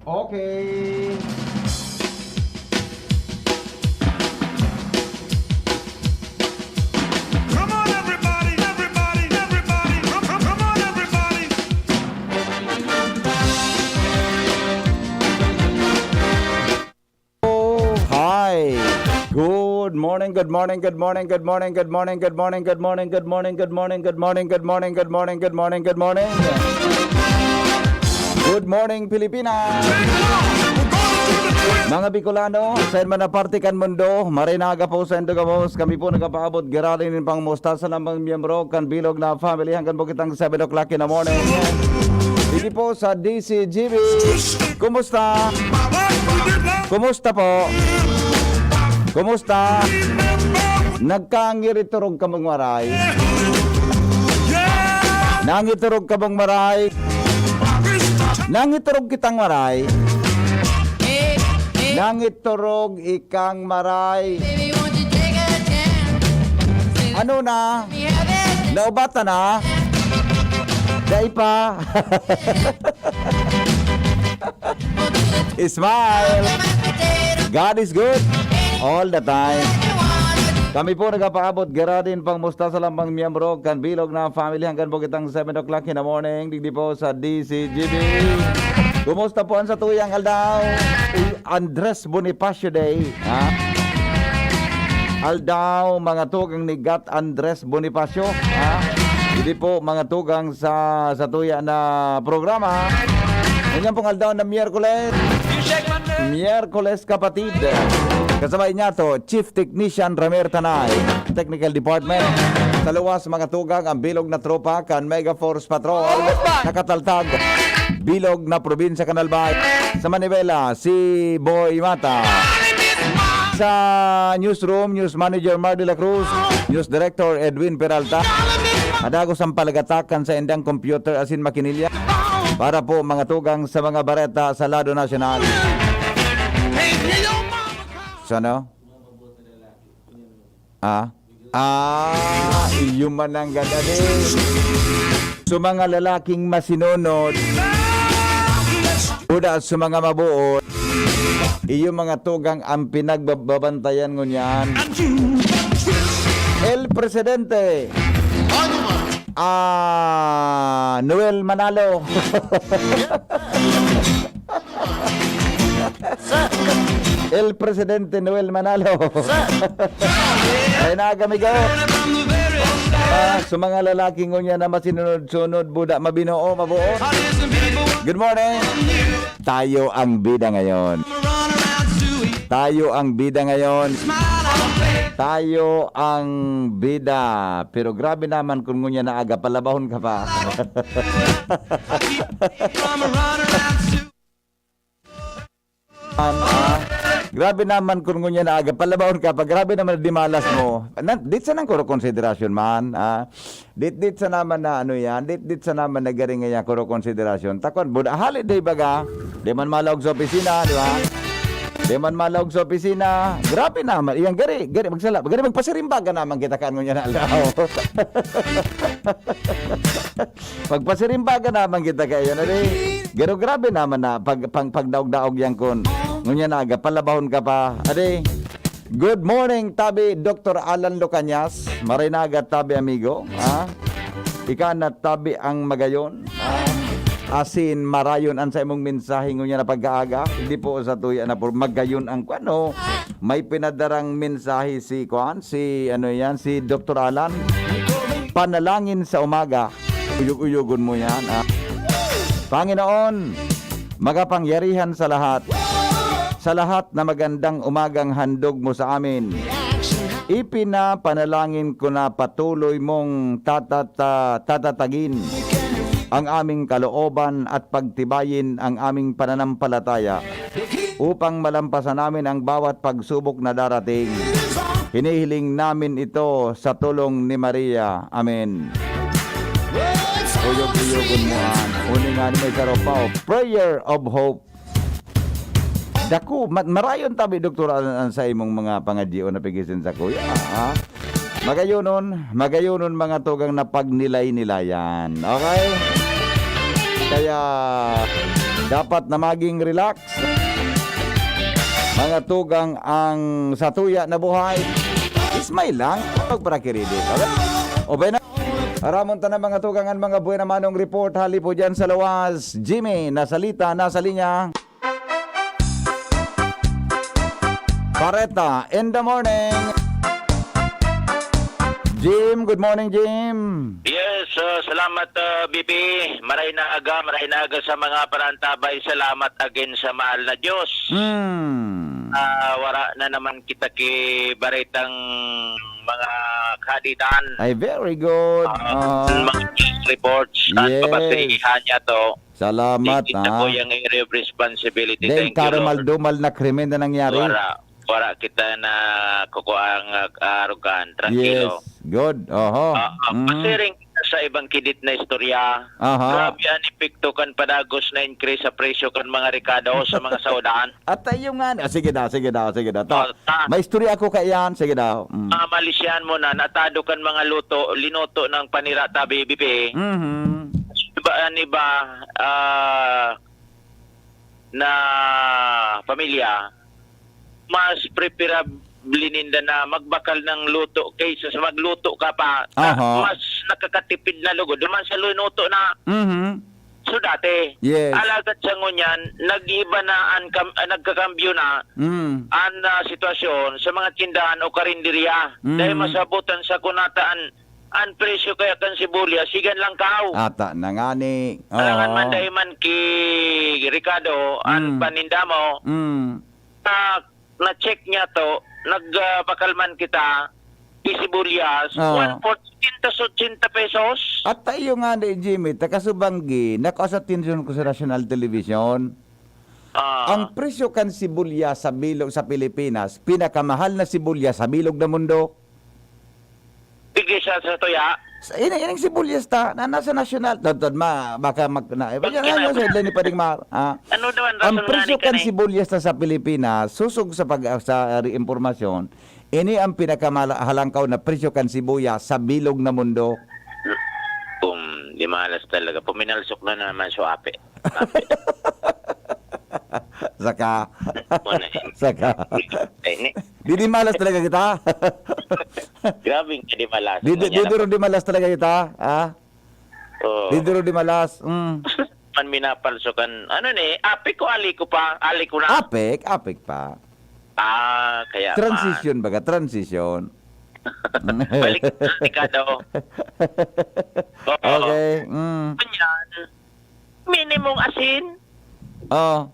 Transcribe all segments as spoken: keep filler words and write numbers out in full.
Okay. Come on, everybody, everybody, everybody, come, come, come on, everybody. Hi. Good morning, good morning, good morning, good morning, good morning, good morning, good morning, good morning, good morning, good morning, good morning, good morning, good morning, good morning, good morning. Good morning, Pilipinas! Mga Bicolano, sa man na parte kan mundo, maray na aga po sa indo gabos. Kami po nagapaabot giraray nin pangumusta sa lambang miyembro kan bilog na family hanggang po kitang seven o'clock in the morning. Dito po sa D C G B. Kumusta? Kumusta po? Kumusta? Nagkangitorog ka mong maray? Nangitorog ka mong maray? Nangitorog kitang maray? Nangitorog ikang maray? Ano na? Naubatan na? Dai pa? Smile. God is good all the time. Kami po nagapaabot giraray nin pangumusta sa lambang miyembro kan bilog na family hanggang po kitang seven o'clock in the morning, digdi po sa D C G B. Kumusta po ang satuyang aldaw? Uy, Andres Bonifacio Day, ha? Aldaw, mga tugang ni Gat Andres Bonifacio, ha? Hindi po, mga tugang sa, sa tuya na programa. Ngunyan pong aldaw na Miyerkules. Miyerkules, kapatid. Kasabay niya to, Chief Technician Ramer Tanay, Technical Department. Sa luwas, mga tugang, ang bilog na tropa kan Mega Force Patrol. Nakataltag, bilog na probinsya kan Albay. Sa Manibela, si Boy Mata. Sa newsroom, News Manager Mar de la Cruz, News Director Edwin Peralta. Madagos ang palagatakan sa indang computer asin makinilya para po mga tugang sa mga bareta sa lado nasyonal. So, ano? Ah? Ah, iyo man ang gada, di. So, mga lalaking masinunod, buda sa mga mabuot, iyo mga tugang ang pinagbabantayan ngunyan. El Presidente, ah, Noel Manalo. El Presidente Noel Manalo. Ay, nagamigo. Ah, sa mga lalaki ngunyan na masinunod-sunod, buda, mabinoo, mabuo. Good morning. Tayo ang bida ngayon. Tayo ang bida ngayon. Tayo ang bida. Pero grabe naman kung ngunyan na aga, palabahon ka pa. Man, ah. Grabe naman kung ngunyan na aga, palabahon ka pa. Grabe naman dimalas mo. Na, dit sa nang kuro konsiderasyon man, ah. Dit, dit sa naman na ano yan, dit, dit sa naman na garing yan kuro konsiderasyon. Takwan, buda, holiday baga. Di man malaog sa opisina, di ba? Di man malaog sa opisina. Grabe naman. Iyang gari, gari, magsala. Gari, magpasirimbaga naman kita kan ngunyan na aldaw. Magpasirimbaga naman kita kayo, na di. Pero grabe naman na pag, pang, pagdaog-daog yan kun. Ngunyan na aga, palabahon ka pa. Ade, good morning, tabi, Doktor Alan Lucanyas. Maray na aga, tabi, amigo. Ha? Ika na, tabi, ang magayon. Ha? Asin, marayon an sa imong mensahe ngunyan na pag-aaga. Hindi po sa tuya na po magayon ang kwano. May pinadarang mensahe si, kuan, si, ano yan, si Doktor Alan. Panalangin sa umaga. Uyog-uyogon mo yan, ah. Panginoon, makapangyarihan sa lahat. Sa lahat na magandang umagang handog mo sa amin. Ipinapanalangin ko na patuloy mong tatata-, tatatagin ang aming kalooban at pagtibayin ang aming pananampalataya upang malampasan namin ang bawat pagsubok na darating. Hinihiling namin ito sa tulong ni Maria. Amen. Uyog-uyogon mo an. Uningan may saro pa, oh. Prayer of hope. Daku, mat-, marayon tabi, Doktor, an, an sa imong mga pangadyion na pigisin sa kuya, ha? Magayonon, magayonon mga tugang na pagnilay-nilayan. Okay? Kaya, Dapat na maging relax. Mga tugang ang satuya na buhay. Smile lang, magprakiridi. Okay? O ba na? Aramon ta na mga tugang ang mga buena manong report. Hali po dyan sa luwas. Jimmy, nasalita, nasa linya. Bareta in the morning. Jim, good morning, Jim. Yes, uh, salamat, uh, B P. Maray na aga, maray na aga sa mga parantabay. Salamat again sa mahal na Diyos. Hmm. Ah, wara na naman kita ki baretang mga kahaditan. Ay, very good. Ah, Ah, mga news reports at Yes. Papasihihan niya to. Salamat, Di kita ha. po yung responsibility. Then, Thank you, Lord. Karumal-dumal na krimen na nangyari. Wara, wara kita na kukuha ang uh, arugan. Tranquilo. Yes. Good. Oho. Ah, ah, Mhm. Pasiring kita sa ibang kidit na istorya. Aha. Grabe ang epekto kan padagos na increase sa presyo kan mga rekado sa mga saudahan. At tayo nga. Ah, sige daw, sige daw, sige daw. To, Oh, ta- may istorya ako kaiyan. Sige daw. Mm. Mga Malaysian mo na, natado kan mga luto, linuto ng panira tabi, B P. Mhm. Iba, ano ba, ah, na pamilya, mas preferable ninda na magbakal ng luto kaysa sa magluto ka pa. Na Aha. Mas nakakatipid na lugod. Duman sa lunuto na Mhm. so dati. Yes. Alagad sa ngunyan, nag-iba na ang kam- ah, nagkakambyo na Mm. ang ah, sitwasyon sa mga tindahan o karinderya. Mm. Dahil masabutan sa kunata an, ang presyo kaya kan sibuyas, sigan lang kao. Ata na nga ni. Alangan Oo. man dahil man ki Ricardo, ang Mm. paninda mo, Mm. na, na-check niya to, nagbakal man kita, ki sibuyas, Oo. one fourth, setenta, ochenta pesos. At tayo nga ni Jimmy, taga Subanggi, nakaas atensyon ko sa national television. Ah, Ang presyo kan sibuyas sa bilog sa Pilipinas, pinakamahal na sibuyas sa bilog na mundo. Bigay siya sa tuya. Sa ini ining sibuyas ta na nasa national, tod ma baka mag na, eh, Pag yan, kina- yan, sa headline ni Paring Mar, ah. Ano naman Ang rason presyo nga ni kan kani? Sibuyas ta sa Pilipinas, susog sa pag sa, ah, impormasyon, ini ang pinakahalangkaw na presyo kan sibuyas sa bilog na mundo. Um, di malas talaga. Puminalsok na naman so ape. Saka, Mo na yun. saka. Ay, ni, Di di malas talaga kita. Grabing di malas. Di di, di, di, di malas talaga kita, ah. Oh. Di di di malas. Mm. Man minapalsokan. Ano ni? Apik ko, ali ko pa. Ali ko na. Apik, apik pa. Ah, kaya pa. Transition baga, transition. Balik na, Ricardo. Oo. Okay. Mm. Ganyan. Minimong asin. Oh,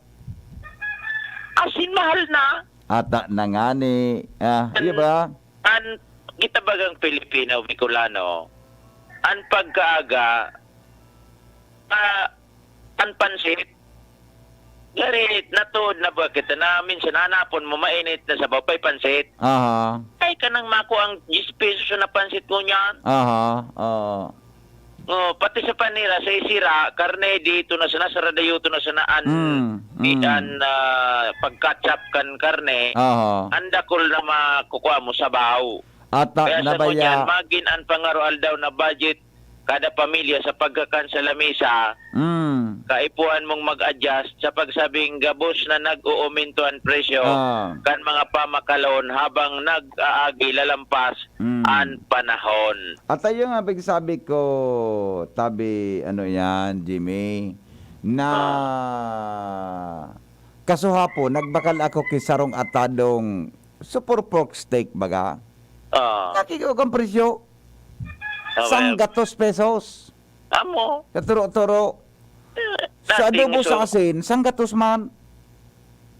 Asin mahal na. ata na nga ni. Ah, di ba? An kita bagang Pilipino, Bicolano, an pagkaaga, ah, an pansit, gari, natuod na ba kita na minsan hanapon mo mainit na sabaw pa'y pansit. Aha. Ay, kanang mako ang diyes pesos na pansit ngunyan. Aha. Oo. Oh, pati sa panira, sa isira, karne dito na sana, saradayoto na sana an, Mm, mm. an ah, pag-ketchup kan karne, Aha. ang dakul na makukuha mo, sabaw. Ata Kaya na sa ngunyan, baya. Magin an pangaroaldaw na budget kada pamilya sa pagkakan sa lamesa, Mm. kaipuhan mong mag-adjust sa pagsabing gabos na nag-uuminto ang presyo Ah. kan mga pamakalon habang nag-aagi lalampas Mm. an panahon. At ayun nga, pagsabi ko, tabi, ano yan, Jimmy, na kasuhapon, nagbakal ako ki sarong atadong super pork steak, baga. Ah, Nakikita ang presyo, okay. sanggatos pesos. Amo. Katuro-turo. Sa Dating adobo sa so- asin, sanggatos man.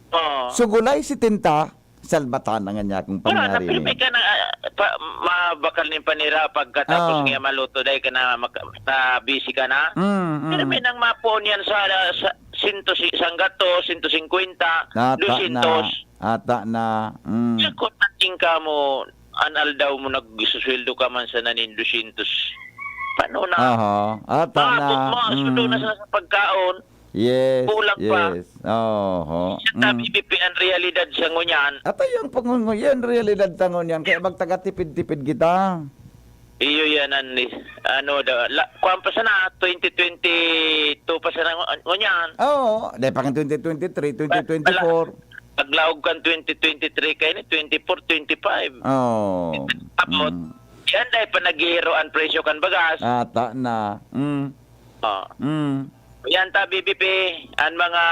Oh. Sa gulay, setenta. Salbatan na nga niya kung Wala na, pangyari pero ni. May ka na, ah, pa, mabakal ning panira pagkatapos Ah. Nga maluto, dahil ka na mag, na busy ka na. Mm, mm. Pero may nang mapuon yan sa, sa sinto, sanggatos, sinto singkwenta, Ata na. dusintos. Ata na. Mm. Kung nating ka mo, an aldaw mo nagsusweldo ka man sa nanin dusintos. Paano na? Aha. Ata na. Maabot mo, sudo na Mm. sa, sa pagkaon. Yes. Kulang pa. Yes. Oho. Sa Mm. B B P ang realidad sa ngunyan. At ayun, pangunguyan, realidad ta ngunyan. Kaya magtaga-tipid-tipid kita. Iyo yan, an, ano, da, la, kuwan pa sana, twenty twenty-two pa sana ngu-, ngunyan. Oo, dai pa kan twenty twenty-three, twenty twenty-four. Paglaog kan twenty twenty-three kaini, twenty-four, twenty-five. Oo. Abot. Mm. Yan, dai pa naghihiro an presyo kan bagas. Ata na. Mm. Oh. Mm. Yan ta, B B P, an mga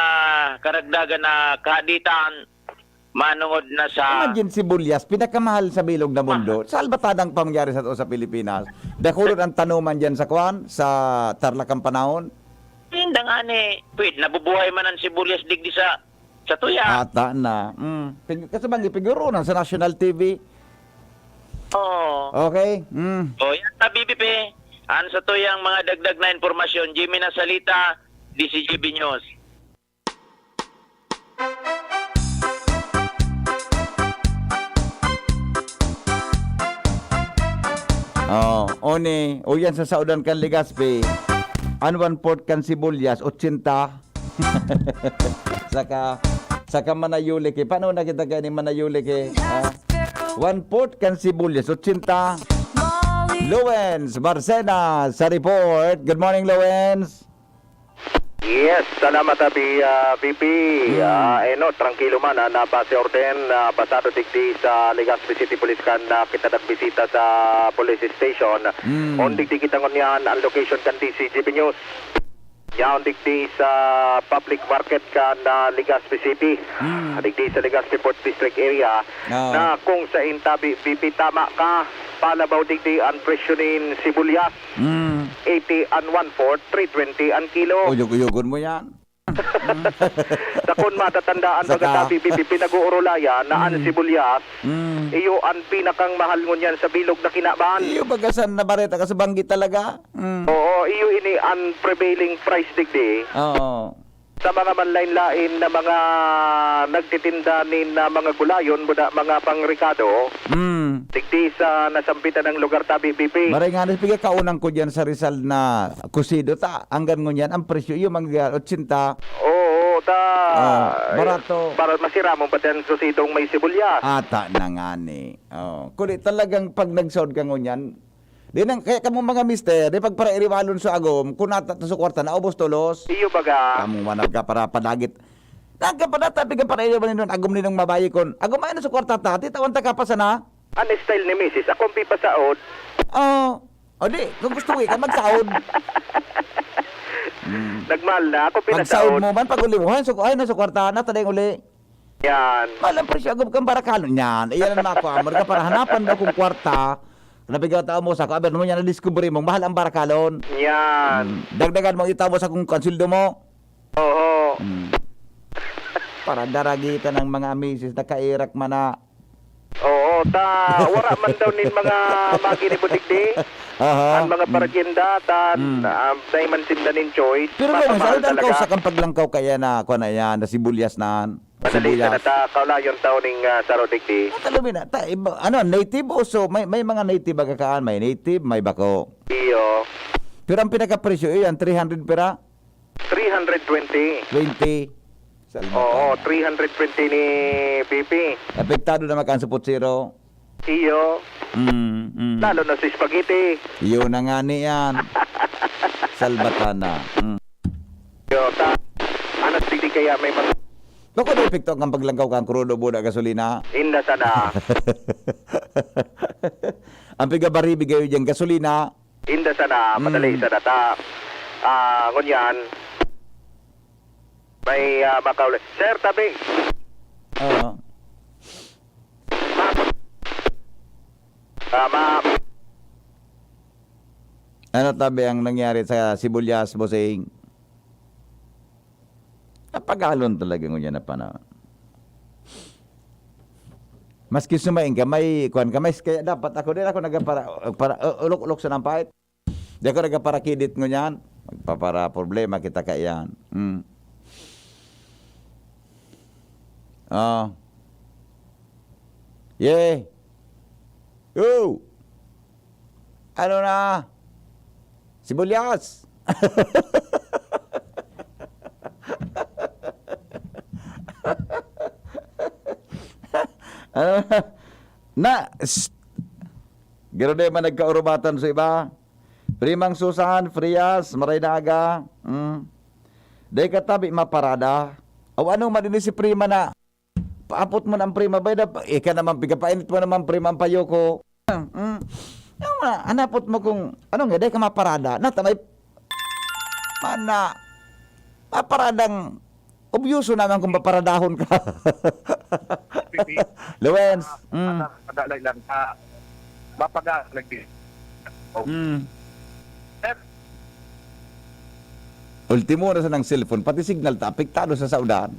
karagdagan na kahaditan, manongod na sa Imagine, sibuyas, pinakamahal sa bilog na mundo. Ma- Salbatadang pangyari sa tao sa Pilipinas. Dakulon ang tanuman diyan sa kwan, sa Tarlac kan panahon. Hindi nga ni, pwede, nabubuhay man ang sibuyas digdi sa, sa tuya. Ata na. Mm. Pig-, kasi bang ipiguro na sa national T V? Oo. Okay? Mm. O, yan na, B B P. An sa tuyang mga dagdag na impormasyon, Jimmy Nasalita, D C G B News. Oh, oni, uyan sa saodan kan Legazpi. An one-fourth kan sibuyas, ochenta. Saka, saka manayuli ki. Paano na kita kaya ni manayuli ki? Ah, one-fourth kan sibuyas, ochenta. Lowens Barcena sa report. Good morning, Lowens. Yes, salamat, Abi, ah, V P. Hmm. Ah, eh, no, trangkilo man, ah, na base orden, ah, pasado digdi sa Legazpi City Police kan, ah, kita nagbisita sa police station. Hmm. On digdi kita ngunyan, ang location kan D C G B News. Yaon digdi sa public market kan, ah, Legazpi City. Hmm. Digdi sa Legazpi Fourth District area, ah, na kung sa intabi, V P, tama ka, palabaw digdi ang presyo nin sibuyas. Mm. Eighty and one-fourth, three twenty an kilo. Uyog-uyogon mo yan. Sa kun matatandaan, saka, baga sabi, pi-, pi-, pinag-uurulayan na an, mm, sibuyas, mm, iyo an pinakang mahal ngunyan sa bilog na kinaban. Iyo, baga sa nabareta ka sa banggi talaga. Mm. Oo, iyo ini an prevailing price digdi. Oo. Sa mga manlain-lain na mga nagtitinda nin, ah, mga gulayon, muna mga pangrekado, mm, digdi sa nasampitan ng lugar, tabi, B P. Maray nga, nagpigakaunan ko diyan sa Rizal na kusido, ta, hanggang ngunyan, ang presyo, yung mga ochenta. Oo, ta, ah, eh, barato. Para masiramon pa din kusidong may sibuyas. Ata na nga ni. Oh, kundi talagang pag nagsaod ka ngunyan, di nang, kaya kamo mga mister, di pagparairiwalon sa agom, kun nata ta sa kwarta, naubos tolos. Iyo baga. Kamo man nagkaparapadagit. Nagkapadata, pigan parairiwalon nin agom ninong mabayi kun, "Agom, ay na sa kwarta ta, titawan ta ka pa sana." An style ni misis, akong pipasaod. Oh, o di, kung gusto mo, ikaw magsaod. Hmm. Nagmahal na, ako pinasaod. Pagsaod mo man, pag uli mo, "Ay, su-, ay, na sa kwarta na, tadayang uli." Yan. Mahal ang presyo, agom kang barakalon. Yan. Iyan ang mga kuha mo. Ka para hanapan mo akong kwarta. Nabigat ako mo sa ko. Aber mo niya, na-discovery mo. Mahal ang barakalon. Yan. Hmm. Dagdagan mo, itaw mo sa kung kansildo mo. Oo. Hmm. Para daragitan ng mga misis na kairak man na. Oo, ta, wala man daw nin mga maginibo digdi. Aha. Ang mga, hmm, paragyenda, tan, hmm, ah, dahil man sinda nin choice. Pero gano'n, mapamahal sa talaga. Sa kang paglangkaw kaya na, kuha na yan, na sibuyas na. Madali sibuyas. Sana ta, kaulayon tao ning, ah, saro digdi. Ah, talubi na. Ta, iba, ano, native o so, may, may mga native baga kaan, may native, may bako. Iyo. Pero ang pinakapresyo, iyan, three hundred pera? Three hundred twenty. Twenty. Salmatan. Oo, three hundred twenty ni Pipi. Apektado na makan sa putsero. Iyo. Mm, mm. Lalo na sa spaghetti. Iyo na nga ni yan. Salbatan na. Mm. Yo, ta-, anas, di kaya may mas- Bako na epekto ang paglangkaw kang krudo, buda, gasolina. Inda sana. Ang pigabaribig kayo dyan, gasolina. Inda sana, mm, madali sana ta. Ah, ngunyan. May, ah, makauli. Sir, tabi. Oo. Tama. Ano tabi ang nangyari sa sibuyas, bossing? Napagalon talaga ngunyan na panahon. Maski sumaing ka, may kuwan ka, may, kaya dapat ako din, ako nagpara-, para, uh, ulok-ulok sa nampait. Di ako nagpaparakidit ngunyan. Magpaparaproblema kita kaiyan. Hmm. Oh. Ye. Yo. Ano na? Sibuyas. Ano na? Na, s-, Garo di man nagkaurubatan sa iba. Primang Susan, Frias, maray na aga. Hmm. Dai ka tabi maparada. O ano man ini si Prima na paapot mo na ang Prima, bay, da, ika naman, pigapainit mo naman, Prima, ang payo ko. Hmm. Yung mga, hanapot mo kung, ano nga, dai ka maparada. Nata, may, mana, maparadang, obyoso naman kung paparadahon ka. Pipi. Lawens, Ah, mm. Mata-, madalay lang. Ah, mapaga-, lagi. Oh. Mm. Sir. Ultimo na sa ng cellphone, pati signal ta, apektado sa saudan.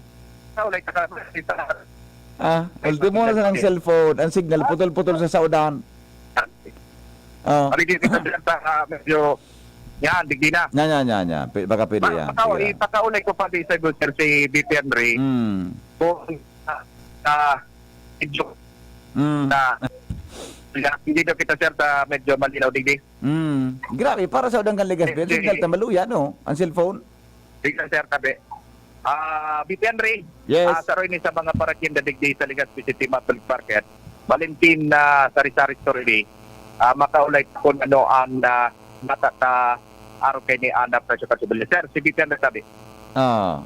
Sa ulay, taka-, taka-, Ah, Ay, ultimo na sa ng signal. Cellphone, ang signal, putol-putol sa saudan. Ah. Abi, di kita dyan sa, ah, medyo, yan, digdi na. Yan, yan, yan, yan. Pi-, baka pwede Ma-, yan. Sige lang. Ipakaulay ko pa di sa good, sir, si B P Henry. Mm. Kung, ah, ah, medyo Mm. na, hindi daw kita, sir, sa medyo malinaw, digdi. Mm. Grabe, para sa udang kan Legazpi, ang Hindi. Signal ta maluya, no? Ang cellphone. Sige, sir, tabi. Ah, B P Henry, Yes. ah, saro ini sa mga parakinda digdi sa Legazpi City Public Market. Valentin, ah, Sari-Sari Store ini. Ah, makaulay kun ano ang, ah, mata ta arog kaini, ah, na presyo kan sibuyas. Sir, si B P Henry tabi. Ah.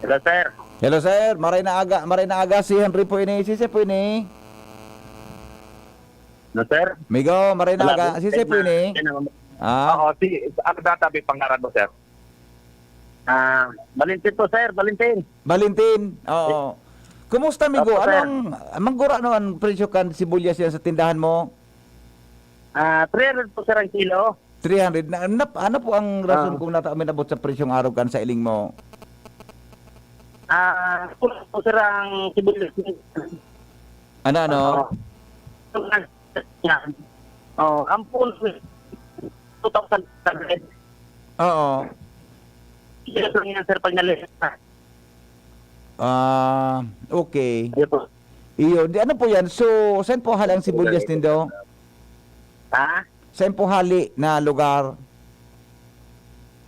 Hello, sir. Hello, sir. Maray na aga, maray na aga. Si Henry po ini. Sisay po ini? No, sir. Migo, maray na Wala aga. po. Sisay po Sir, ini? na, Ah. Oo, si, ano na tabi pangaran mo, sir? Ah, Valentin po, sir. Valentin. Valentin, oo. Kumusta, migo? Opo, sir. Anong, manggura, ano ang presyo kan sibuyas yan sa tindahan mo? Ah, three hundred po, sir, ang kilo. Three hundred. Na, na, ano po ang rason Ah. kung nata-, uminabot sa presyong arog kan sa iling mo? Ah, kulang po, sir, ang sibuyas. Ano, ano? Oo. Oo, ang puno, two thousand five hundred. Oo. Yes, lang yan, sir, pag nalista. Ah, okay. Ayun po. Iyo, di, ano po yan? So, saan po hali ang sibuyas nindo? Ha? Saan po hali na lugar?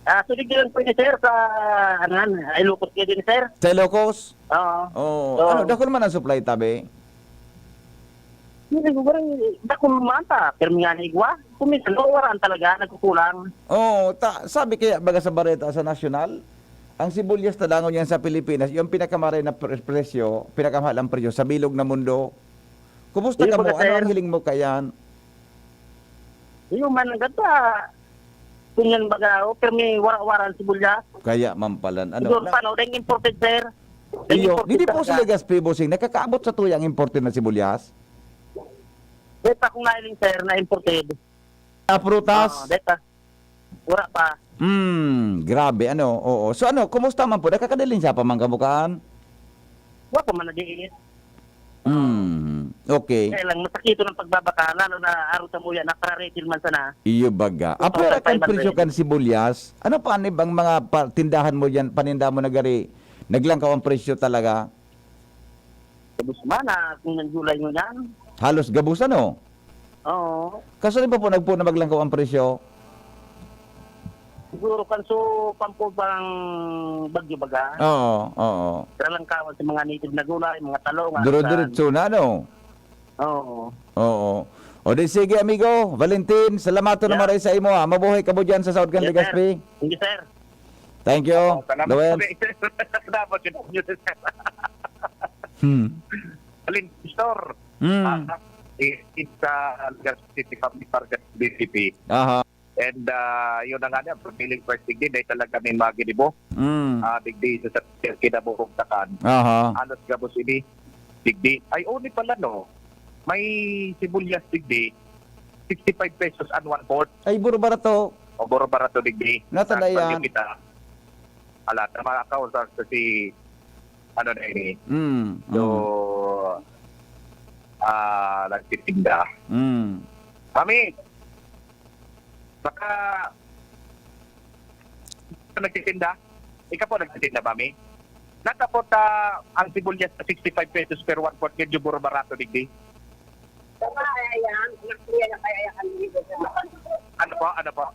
Ah, sulig lang po ni sir sa, ano yan, Ilocos kayo din, sir. Sa Ilocos? Oo. Oo. Oo. Ano, dakul man ang supply tabi? Hindi ko, parang dakul man ta, pero nga na igwa. Kung minsan, nawawaran talaga, nagkukulang. Oo, ta-, sabi kaya baga sa bareta sa nasyonal, ang sibuyas na dangon yan sa Pilipinas, yung pinakamaray na pre-, presyo, pinakamahal ang presyo sa bilog na mundo. Kumusta Iyo, ka mo? baga, Ano sir. ang hiling mo kayan? Iyo man, ganda. Kunyan baga, oh, pero may wara-wara ang sibuyas. Kaya man pala, ano, Siguro na pa, no? Dahil imported, sir. Dahil Iyo, imported didi po talaga. Sila Gaspi, bossing, nakakaabot sa tuya ang imported na sibuyas? Dahil pa kung nailing, sir, na imported. Ah, prutas? Oo, dahil pa. Wala pa. Hmm, grabe, ano, oo. So, ano, kumusta man po? Nakakadalin siya pa man kabukaan? Wala pa man nag-iinit. Hmm, okay. Kaya lang, masakito ng pagbabaka, lalo na araw sa muya, nakararetil man sana. Iyo baga. Two thousand five hundred. Apwera kan presyo kan sibuyas, ano pa ni bang mga pa-, tindahan mo diyan, paninda mo na gari, naglangkaw ang presyo talaga? Gabos man, ah, kung ang gulay mo yan. Halos gabos, ano? Oo. Kaso di ba po nagpo na maglangkaw ang presyo? Siguro kan so, pampo bang bagyo baga? Oo, oo. Kaya lang kawan sa mga native na gulay, mga talong, ano Dire-diretso na, no? Oo. Oo. O di sige, amigo, Valentin, salamaton na Yeah. maray sa imo, ha. Mabuhay ka mo dyan sa Saud kan Yes, sir. Legazpi. Thank you, sir. Thank you, Oo, salamat Lawens. kami. Salamat yun, yun, sir. Hmm. Valentin Store. Hmm. Ah, eh, it's, ah, Legazpi City Public Market, B C P. Aha. And, ah, yun na nga niya, prevailing price digdi, dahil talaga may magidibo. Mm. Ah, digdi sa, sa kinabuhugtakan. Aha. Halos gabos ini, digdi. Ay, oni pala, no? May sibuyas digdi, sixty-five pesos and one-fourth. Ay, buro barato. O, buro barato digdi. Nata na Sa yan. Bagyo kita. Ala, tama ka, sa, sa si, ano na ini. Mm, So, mm. ah, nagtitinda. Mm. Mami, Baka nagtitinda? Ika po nagtitinda, mami? Natapot, ah, ang sibuyas na sixty-five pesos per one-fourth, medyo buro barato digdi. Tama, ay, ayan. Anak ko yan, ang kaya yan, ang binigay sa mga Ano po? Ano po?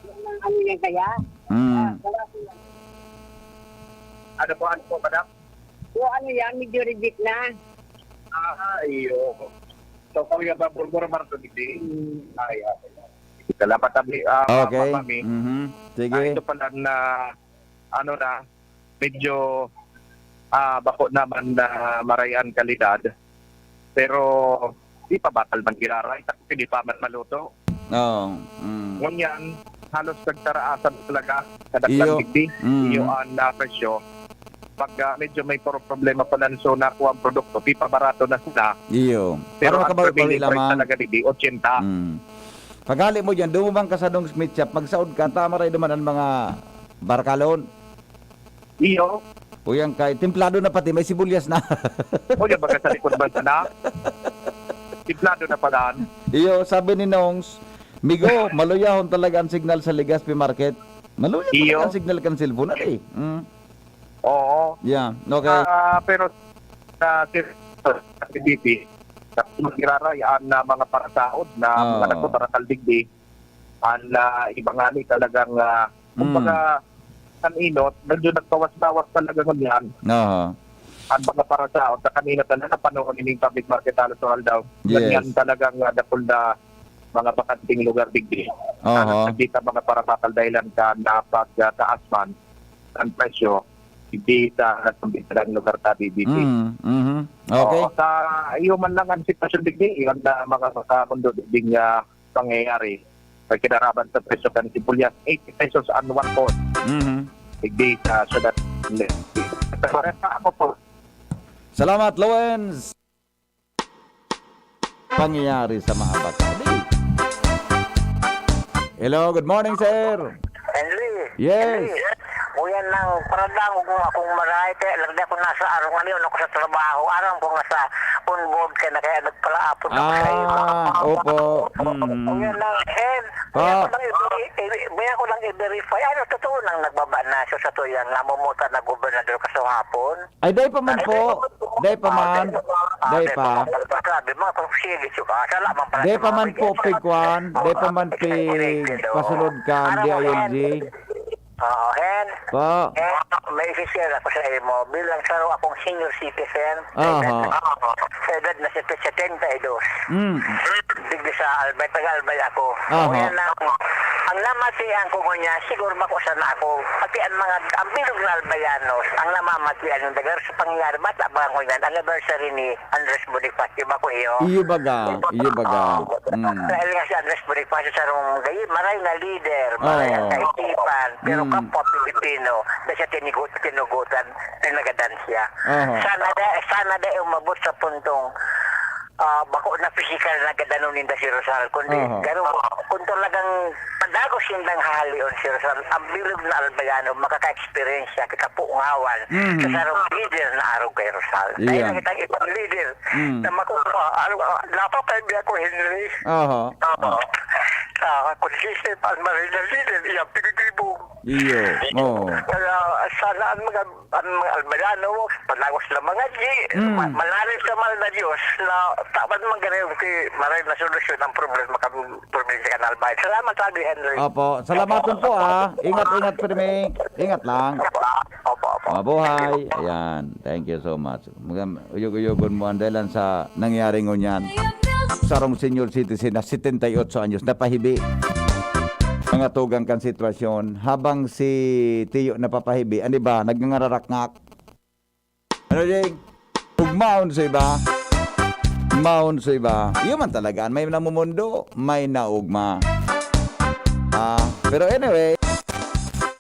Yung mga ano yan kaya? Mm. Ah, wala ko yan. Ano po? Ano po, madam? Yung ano yan, medyo reject na. Ah, iyo. So, Kuya Babor, mura man ito, digdi. Ay, ah, salamat, abi, ah, Ma'am, Okay. Mami. Mhm. Sige. Ah, ito pala na, ano na, medyo, ah, bako naman na maray an kalidad. Pero, di pa batal man giraray, ta kung di pa man maluto. Oo. Mm. Ngunyan, halos nagtaraasan talaga sa daklang Iyo. digdi. Mm. Iyo an, ah, presyo. Pag, ah, medyo may pro-, problema pa lang, so, nakuha ang produkto, pipabarato na sila. Iyo. Pero Para ang makabawi-bawi prevailing price lamang. talaga, digdi, ochenta. Mm. Paghali mo dyan, dumumang ka sa Dong's Meat Shop, magsaod ka, tama rin naman ang mga barkalon. Iyo. Uyan kay, templado na pati, may sibuyas na. O, yan baga sa likod ba na? Templado na pala. Iyo, sabi ni Nongs, "Migo, maluyahon talaga ang signal sa Legazpi Market." Maluyahon Iyo. talaga ang signal kan cellphone, ali. Mm. Oo. Yeah, okay. Ah, pero sa sir, sa C B P, sa magiraray, ang, ah, mga parasaod na mga Oo. nagpaparakal digdi, ang, ah, iba nga ni talagang, ah, Mm. kumbaga, ang inot, medyo nagbawas-bawas talaga ngunyan. Oo. Ang mga parasaod na kanina talaga, panahon ining public market halos sa aldaw. Yes. Ngunyan talagang, ah, dakul na mga bakanteng lugar digdi. Aha. Halos nagdi ta mga parabakal dahilan kan, ah, pagtaas man ang presyo digdi sa nasambit na lugar ta digdi. Mm, mhm. Okay. Oo, sa iyo man lang ang sitwasyon digdi, iyon na mga makamundo digdi nga pangyayari. Pagkidaraban sa presyo kan sibuyas, eighty pesos an one fourth. Mhm. Digdi sa syudad. Sa Bareta, ako po. Salamat, Lawens. Pangyayari sa mga bata. Hello, good morning, sir. Henry. Yes. Henry. Kuya, nang paradangog mo akong marahay, kaya lagdi ako nasa arong ngayon ako sa trabaho. Arang ko nga sa on board ka na, kaya nagpalaapon ako sa iyo. Ah, opo. Mm. Kuya, nang Hen, Ah. Kuya, ko lang i-, i-, i-, kuya, ko lang i-verify. Ano, totoo nang nagbaba na siya sa tuyang namumuta na gobernador kasuhapon? Ay, dai pa man po. Dai pa man. Dai pa. Sabi mo, kung sige, sige, ah, sala man pala Dai sa pa mga man po bigyan. Pigkuan. Dai pa man Exaggerated, oo. Pigpasunod kan Ano D I L G. yan? Oo, Hen. Po. Hen, may isi-share ako sa imo. Bilang saro akong senior citizen, sa edad Aha. na, sa edad na setenta y dos. Mm. Digdi sa Albay, taga-Albay ako. Aha. Kaya na, ang namatian ko ngunyan, siguro bako sana ako, pati ang mga, ang bilog na Albayanos, ang namamatian ng dagar sa pangyayari, bata ba ako yan, anniversary ni Andres Bonifacio, bako iyo? Iyo baga, iyo baga. Oo. Mm. Dahil nga si Andres Bonifacio sa rong gayi, maray na leader, maray ang Oo. kaisipan, pero Mm. kapwa Pilipino, na siya tinigot-, tinugutan, tinagadan siya. Aha. Sana da-, sana da umabot sa puntong ah, bako na pisikal na gadanon ninda si Rosal, kundi Aha. garo, kung talagang padagos nindang hahalion si Rosal, ang bilog na Albayano makaka-experience siya, kikapungawan, Mhm. sa sarong leader na arog kay Rosal. Dahil Iyan. lang itang ibang leader Mm. na makukuha, ano, ah, dapat kay Biya ko, Henry. Aha. Oo. Ah, kung si Steve Almarin na leader, iyang pinagdibog. Iyo. Oo. Kaya sana ang mga Ang mga Albayano, panagos na mga di, Mm. ma-, malalim sa mahal na Diyos na tapat man gani yung ki-, maray na solusyon ang problema kan probinsya kan Albay. Salamat, Abi Henry. Opo, salamat po, ah. Ingat, ingat, pirmi. Ingat lang. Opo, opo, opo. Mabuhay. Ayan. Thank you so much. Magam-, uyog-uyogon mo ang dahilan sa nangyari ngunyan. Sarong senior citizen na setenta y ocho anyos, napahibi. Mga tugang kan sitwasyon, habang si Tiyo napapahibi, ang iba, nagngangararakngak. Ano, Jing? Ugmaon sa iba. Maon sa iba. Iyo man talaga, may namumundo, may naugma. Ah, pero anyway,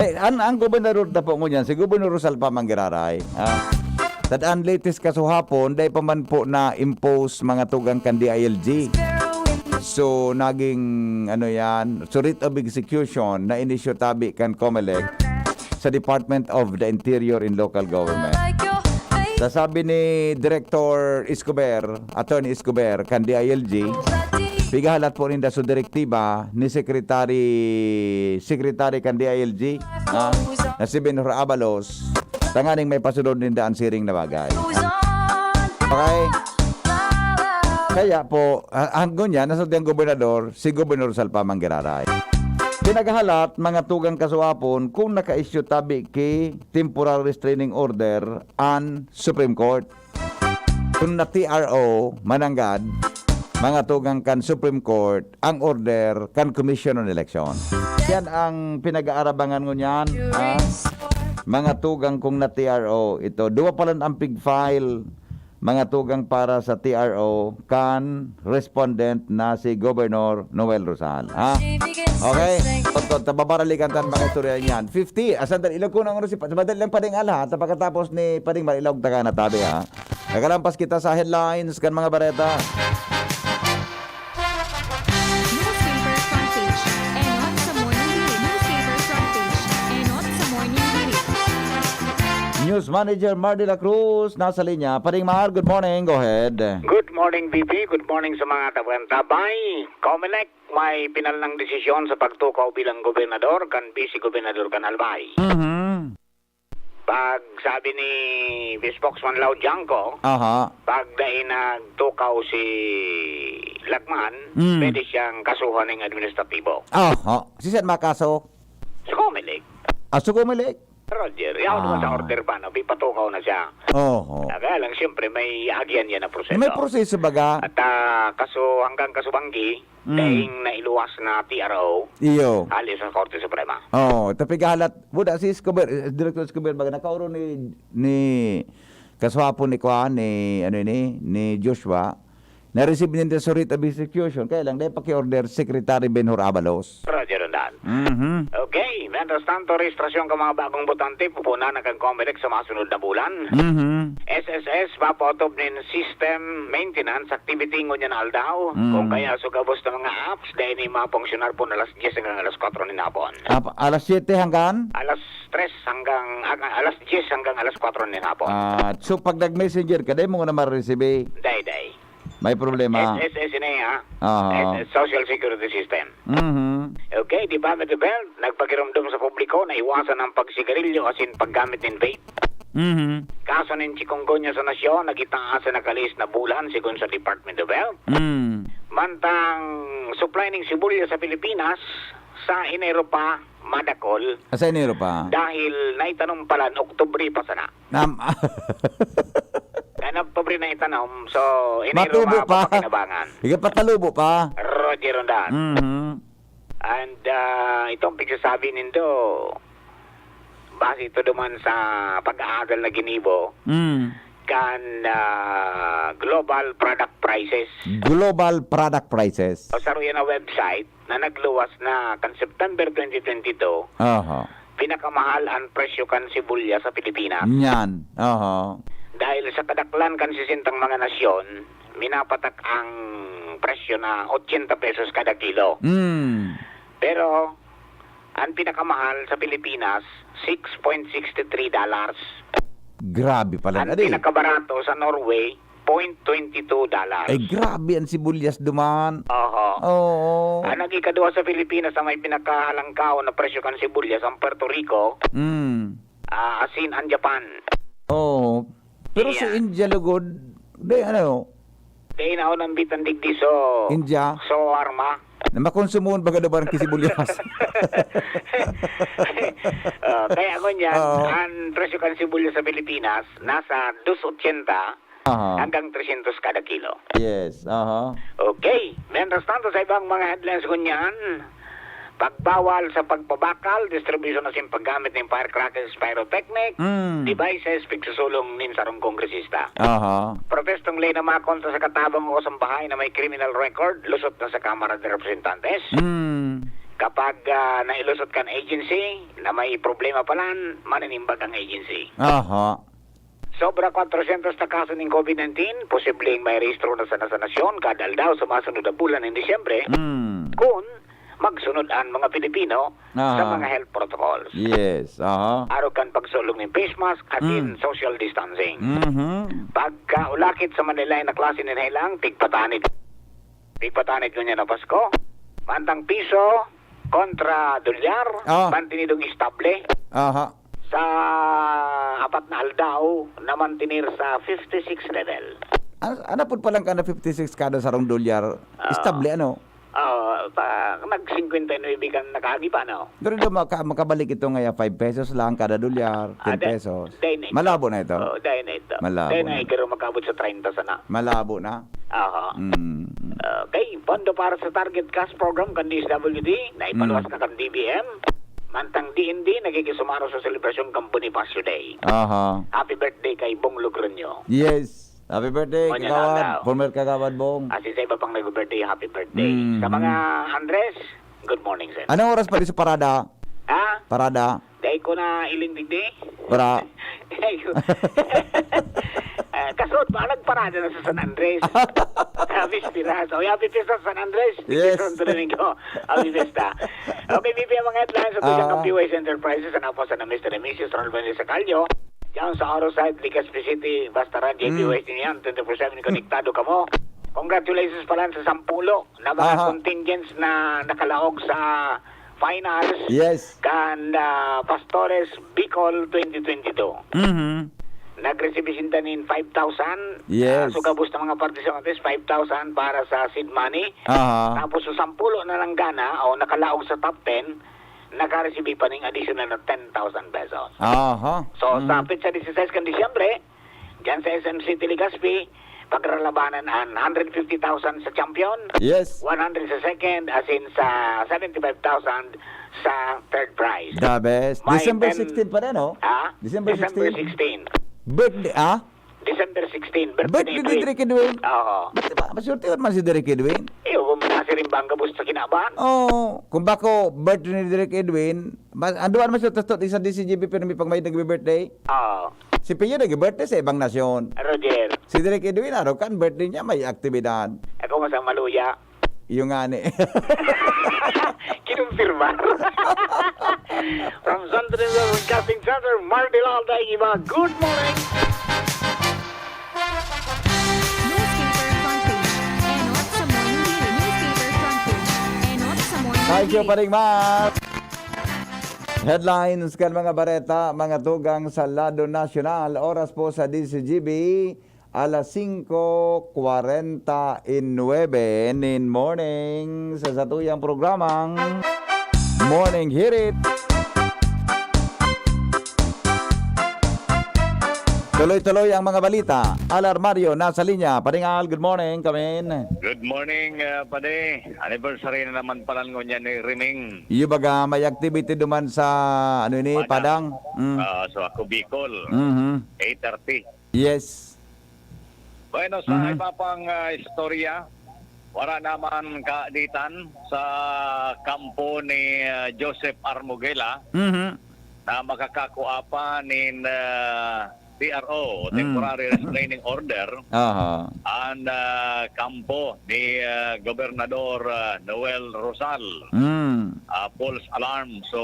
eh, ang, ang gobernador na po ngunyan, si Gobernador Rosal pa man giraray. Ah, that ang latest kasuhapon, dahil pa man po na-impose mga tugang kan D I L G. So, naging, ano yan, so writ of execution na inisyu tabi kan Comelec sa Department of the Interior and Local Government. Sa sabi ni Director Escobar, Attorney Escobar, kan D I L G, pigahalat po ninda sa direktiba ni Secretary, Secretary kan D I L G, ha, na si Benhur Abalos, tanganing may pasunod ninda ang siring na bagay. Okay? Kaya po, ha-, hanggang yan, nasa tiyang gobernador, si Gobernador Salpa Mangiraray. Pinaghahalat, mga tugang kasuapon, kung naka-issue tabi ki temporary restraining order an Supreme Court. Kung na T R O, mananggad, mga tugang kan Supreme Court, ang order kan Commission on Election. Yan ang pinag-aarabangan ngunyan, ah, mga tugang kong na T R O. Ito, duwa pa lang ang pig-file, mga tugang, para sa T R O kan respondent na si Governor Noel Rosal, ha? Okay? Totoo, tababaralikan tan mga istorya niyan. Fifty, ah, sandali, ilog ko na ang oras, madali lang, Pading Al, ha? Ta pagkatapos ni Pading Mal, ilog taga na tabi, ha? Nakalampas kita sa headlines kan mga bareta. Newspaper front page. Enot sa Morning Hirit. Newspaper front page. Enot sa Morning Hirit. News Manager Mar de la Cruz, nasa linya. Pading Mar, good morning. Go ahead. Good morning, B P. Good morning sa mga tabantabay. Comelec, may pinal nang desisyon sa pagtukaw bilang gobernador kan vice gobernador kan Albay. Mhm. Pag sabi ni Vice Spokesman Lau Diangco, Aha. pag dai nagtukaw si Lacman, Mm. pwede siyang kasuhan ng administratibo. Aha. Si Sen makaso? Sa Comelec. Ah, sa Comelec? Roger, yaw naman sa Ah. order pa, no? Pipatukaw na siya. Oho. Ah, kaya lang, siyempre, may agian yan na proseso. May proseso baga? At, ah, kaso, hanggang kasubanggi, Mm. daing nailuwas na T R O, Iyo. hali sa Korte Suprema. Oo, tapi gahalat, buda si Escobar, eh, Director Escobar, baga nakauro ni, ni kaswapon ni Kuan, ni, ano ini, ni Joshua, na-receive ninda sa writ of execution, kaya lang, dahil paki-order Secretary Benhur Abalos. Roger, Rondan. Mhm. Okay, mientras tanto, rehistrasyon ka mga bagong botante, pupunan na kang Comelec sa masunod na bulan. Mhm. S S S, mapautob nin system maintenance activity ngunyan na aldaw. Mm. Kung kaya, so gabos na mga apps, dahil ni mapongsyonar po na alas diyes hanggang alas kwatro nin hapon. Ah, alas siyete hanggang? Alas tres hanggang, ah, alas diyes hanggang alas kwatro nin hapon. Ah, so pag nag-messenger ka, dai mo na ma-receive? Dai, dai. May problema. S S S ini, ha? Aha. S S, Social Security System. Mhm. Okay, Department of Health, nagpakirumdom sa publiko na iwasan ang pagsigarilyo asin paggamit nin vape. Mhm. Kaso nin chikungunya sa nasyon, nagitaas sa nakalihis na bulan, sigon sa Department of Health. Mm. Mantang supply ning sibuyas sa Pilipinas, sa Enero pa, madakol. Ah, sa Enero pa? Dahil naitanom pala, Oktubre pa sana. Nam- Kan Oktubre na itanom, so, Enero Matubo pa. mapapakinabangan. Ikapatalubo pa. Roger Rondan. Mhm. And, ah, itong pagsasabi nindo, base ito duman sa pag-aaral na ginibo, Mm. kan, ah, Global Product Prices. Global Product Prices. O, saro yan na website na nagluwas na kan September twenty twenty-two, Aha. pinakamahal ang presyo kan sibuyas sa Pilipinas. Yan. Aha. Dahil sa kadaklan kan sisentang mga nasyon, minapatak ang presyo na ochenta pesos kada kilo. Mm. Pero, ang pinakamahal sa Pilipinas, six point six three dollars. Grabe pala, Ang adi. pinakabarato sa Norway, point twenty two dollars. Ay, grabe ang sibuyas duman. Oho. Oo. Ang nag-ikaduha sa Pilipinas na may pinakahalangkaw na presyo kan sibuyas, ang Puerto Rico, Mm. ah, asin ang Japan. Oo. Pero sa Yeah. India, lugod, di, ano? Di, naon ang bitan digdi, so, India? so, arma. Na makonsumohon baga daw barang kisibuyas. Ah, kaya ngunyan, Oo. ang presyo kan sibuyas sa Pilipinas, nasa dos ochenta Aha. hanggang trescientos kada kilo. Yes, aha. Okay. Mientras tanto, sa ibang mga headlines ngunyan, pagbawal sa pagpabakal, distribusyon asin paggamit nin firecrackers, pyrotechnic, Mm. devices, pigsusulong nin sarong kongresista. Aha. Protestong ley na makontra sa katabang o sa bahay na may criminal record, lusot na sa Kamara de Representantes. Mm. Kapag, ah, nailusot kan agency na may problema palan, maninimbag ang agency. Aha. Sobra kwatrosyentos na kaso nin COVID nineteen, posibleng may rehistro na sana sa nasyon kada aldaw sa masunod na bulan nin Disyembre, Mm. kun magsunod an mga Pilipino sa Aha. mga health protocols. Yes, aha. Arog kan pagsulong nin face mask asin Mm. social distancing. Mhm. Pagkaulakit sa manlaen na klase nin helang, tigpatanid. Tigpatanid ngunyan na Pasko. Mantang piso kontra dolyar, Ah. mantinidong estable. Aha. Sa apat na aldaw, namantinir sa fifty-six level. An-, ano po palang ka na fifty-six kada sarong dolyar? Ah. Estable, ano? Ah, pa, nag-singkwenta y nuebe kan nakaagi pa, no? Pero daw maka-, makabalik ito nga ya five pesos lang kada dolyar, Ah, ten da-, pesos. dahil na ito. Malabo na ito? Oo, dahil na ito. Malabo Dahil na na. ito, makabot sa treinta sana. Malabo na? Aha. Mm. Okay, pondo para sa Target Cash Program kan D S W D, na ipaluwas na kan D B M. Mantang D N D, nakikisumaro sa selebrasyon kan Bonifacio Day. Aha. Happy birthday kay Bong Logronyo. Yes. Happy birthday, Manyang kagawad. Aldaw. Former kagawad, Bong. At sa iba pang nag-birthday, happy birthday. Mm. Sa mga Andres, good morning, sir. Anong oras pa di sa parada? Ha? Parada? Dahil ko na iling digdi. Para? Dahil ko. Ah, kasod ba? Nagparada na sa San Andres. Happy Fiesta. O, happy Fiesta sa San Andres. Yes. Santo Domingo. Happy Fiesta. Okay, B P M mga headlines sa Tujang Ah. P Y S Enterprises. Ano po sa Mister and Missus Ronald Benedict Sacalio? Diyan sa Oro Side, Legazpi City, Bastaran, J P Mm. West niyan, twenty-four seven, konektado kamo. Congratulations pala sa sampulo na mga Aha. contingents na nakalaog sa finals Yes. kan ah, Pastores Bicol twenty twenty-two. Mhm. Nagresibir sinda nin five thousand. Yes. Ah, so gabos na mga participantes, five thousand para sa seed money. Aha. Tapos sa sampulo na nanggana o nakalaog sa top ten, nakaresibi pa ning additional na ten thousand pesos. Aha. So, sa Mm. petsa dieciséis kan Disyembre, dyan sa S M City Legazpi, pagralabanan an hundred fifty thousand sa champion, Yes. one hundred sa second, as in sa seventy-five thousand sa third prize. The best. May December ten sixteen pa rin, oh. Ha? December sixteen. sixteen. Birthday, ah? December sixteen. Birthday, Birthday ni Drake Edwin. Oo. Ba't ba? Masurtihan man si Drake Edwin. Eh, huwag mo na si Rimbang Gabos sa kinaban. Oh, kung bako birthday ni Drake Edwin, ma- ang duwa naman siya, tasto, isa D C G B, pero may pag may nagbe-birthday. Oo. Si Pio nag-birthday sa ibang nasyon. Roger, Si Drake Edwin, araw kan birthday niya, may aktibidad. ako masang maluya. Yung nga ni. Kinumpirma. From San Antonio Broadcasting Center, Marty Lalda, iba, good morning. Newspaper front page. Enot sa Morning Daily. Newspaper front page. Enot sa Morning Thank you, Daily. Paring Mar. Headlines kan mga bareta, mga tugang sa lado nasyonal. Oras po sa D C G B, alas singko kwarenta y nuebe nin morning sa satuyang programang Morning Hirit. Tuloy-tuloy ang mga balita. Al Armario, nasa linya. Paring Al, good morning. Come in. Good morning, uh, Pade. Anniversary na naman pala ngunyan ni Riming. Iyo baga, may activity duman sa, ano ini, Padang. Padang? Mm. Ah, so ako Bicol, Mhm. eight thirty. Yes. Bueno, sa Mhm. iba pang ah, istorya, wala naman kaaditan sa kampo ni ah, Joseph Armugela Mhm. na makakakua pa nin ah, T R O, Mm. Temporary Restraining Order, Aha. ang ah, kampo ni ah, Gobernador ah, Noel Rosal. Mm. Ah, false alarm. So,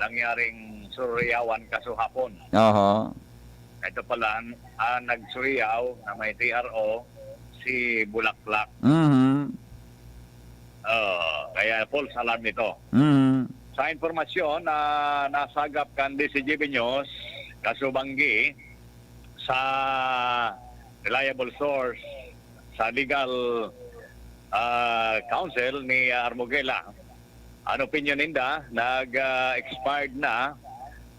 nangyaring Suriyawan kaso hapon. Aha. Ito pala, ang nagsuriyaw na may T R O, si Bulaklak. Mhm. Ah, kaya false alarm ito. Mhm. Sa impormasyon na nasagap kan D C G B News, kasubanggi sa reliable source sa legal ah, counsel ni ah, Armugela, ang opinion ninda, nag-expired na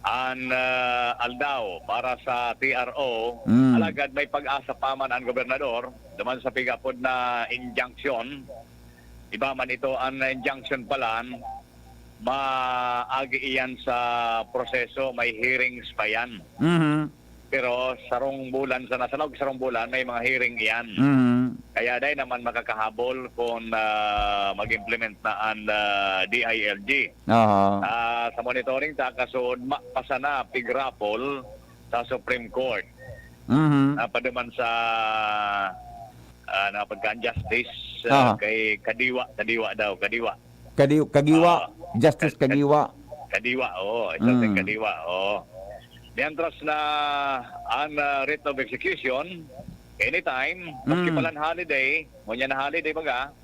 ang ah, aldaw para sa T R O. Mm. Alagad may pag-asa pa man ang gobernador duman sa pigapod na injunction. Iba man ito ang injunction pala, maagi iyan sa proseso, may hearings pa yan. Mhm. Pero sarong bulan, sa nasa loob sarong bulan, may mga hearing iyan. Mhm. Kaya dai naman makakahabol kung ah, mag-implement na ang ah, D I L G. Aha. Ah, sa monitoring ta, kasood ma pa sana pigrapol sa Supreme Court. Mhm. Napaduman sa ah, napagkaan justice ah, Aha. kay Kadiwa, Kadiwa daw, Kadiwa. Kadi- kagiwa. Ah, Justice kad- Kagiwa. Kadiwa, oo. Justice Mm. Kadiwa, oo. Mientras na ang ah, writ of execution, anytime, maski Mm. palan holiday, ngunyan na holiday baga,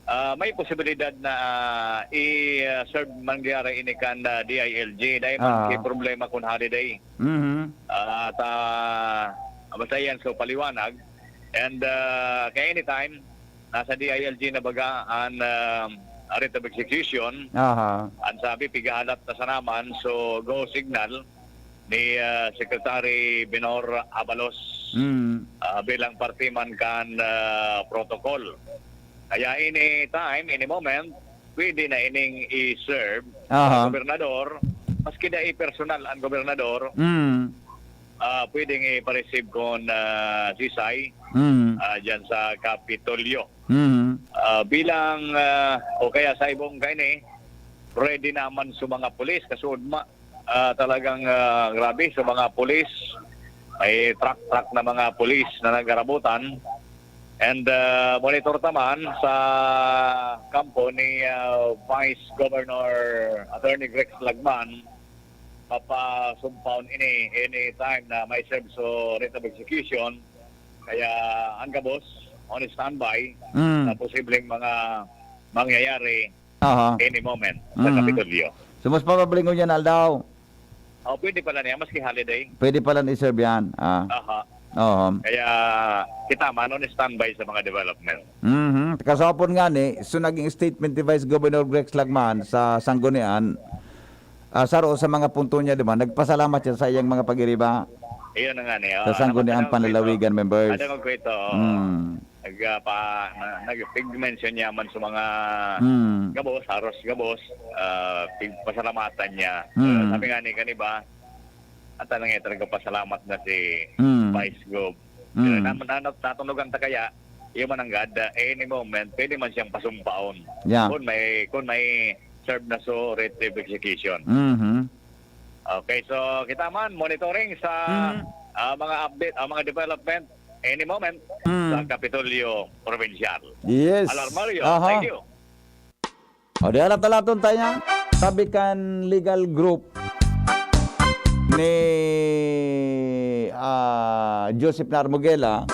ah, may posibilidad na ah, i-serve mangyari ini kan ah, D I L G. Dahil Ah. man problema kung holiday. Mhm. Ah, at ah, basta yan, so paliwanag. And ah, kaya anytime, nasa D I L G na baga ang ah, writ of execution. Aha. Ang sabi, pigahalat na sa naman, so go signal. ni, ah, Secretary Benhur Abalos, Mm. ah, bilang parte man kan, ah, protocol. Kaya anytime, any moment, pwede na ining i-serve Aha. sa gobernador, maski dai personal ang gobernador, Mm. ah, pwedeng ipa-receive kun, ah, sisay, Mm. ah, dyan sa Kapitolyo. Mm. Ah, bilang, ah, o kaya sa ibong kaini, ready naman sa mga pulis, kasuod ma-, ah, talagang, ah, grabe sa mga pulis. May truck-truck na mga pulis na nagarabutan. And, ah, monitor ta man sa kampo ni, ah, Vice Governor Attorney Rex Lagman, papasumpaon ini anytime na may serve so writ of execution. Kaya ang gabos, on standby Mm. sa posibleng mga mangyayari Aha. any moment sa Mm. Kapitolyo. So, mas probably ngunyan aldaw. Oh, pwede pala niya, maski holiday. Pwede pala i-serve yan. Ah. Aha. Oo. Kaya kita man on standby sa mga development. Mhm. Kasapon nga ni, so naging statement ni Vice Governor Rex Lagman sa Sanggunian, ah, saro sa mga punto niya, di ba? Nagpasalamat siya sa iyang mga pag-iriba Iyon na nga niya. sa Sanggunian Panlalawigan members. Ada ko kwento. Mm. Nag, ah, pa, na, nag-, pig-mention niya man sa mga Mm. gabos, haros gabos, ah, pig-, pasalamatan niya. Mm. Ah, sabi nga ni kaniba, at talaga, talaga pasalamat na si Mm. Vice Gov. Mm. Pero na, na, natunugan ta kaya, yung mananggad, ah, any moment, pwede man siyang pasumpaon. Yeah. Kung may, kung may serve na so writ of execution. Mhm. Okay, so kita man, monitoring sa, Mhm. ah, mga update, ah, mga development, any moment, Mm. sa Kapitolyo Provincial. Yes. Al Armario, Aha. thank you. O, di alat-alaton tayo niya. Sabi kan legal group ni, ah, Joseph Narmogela,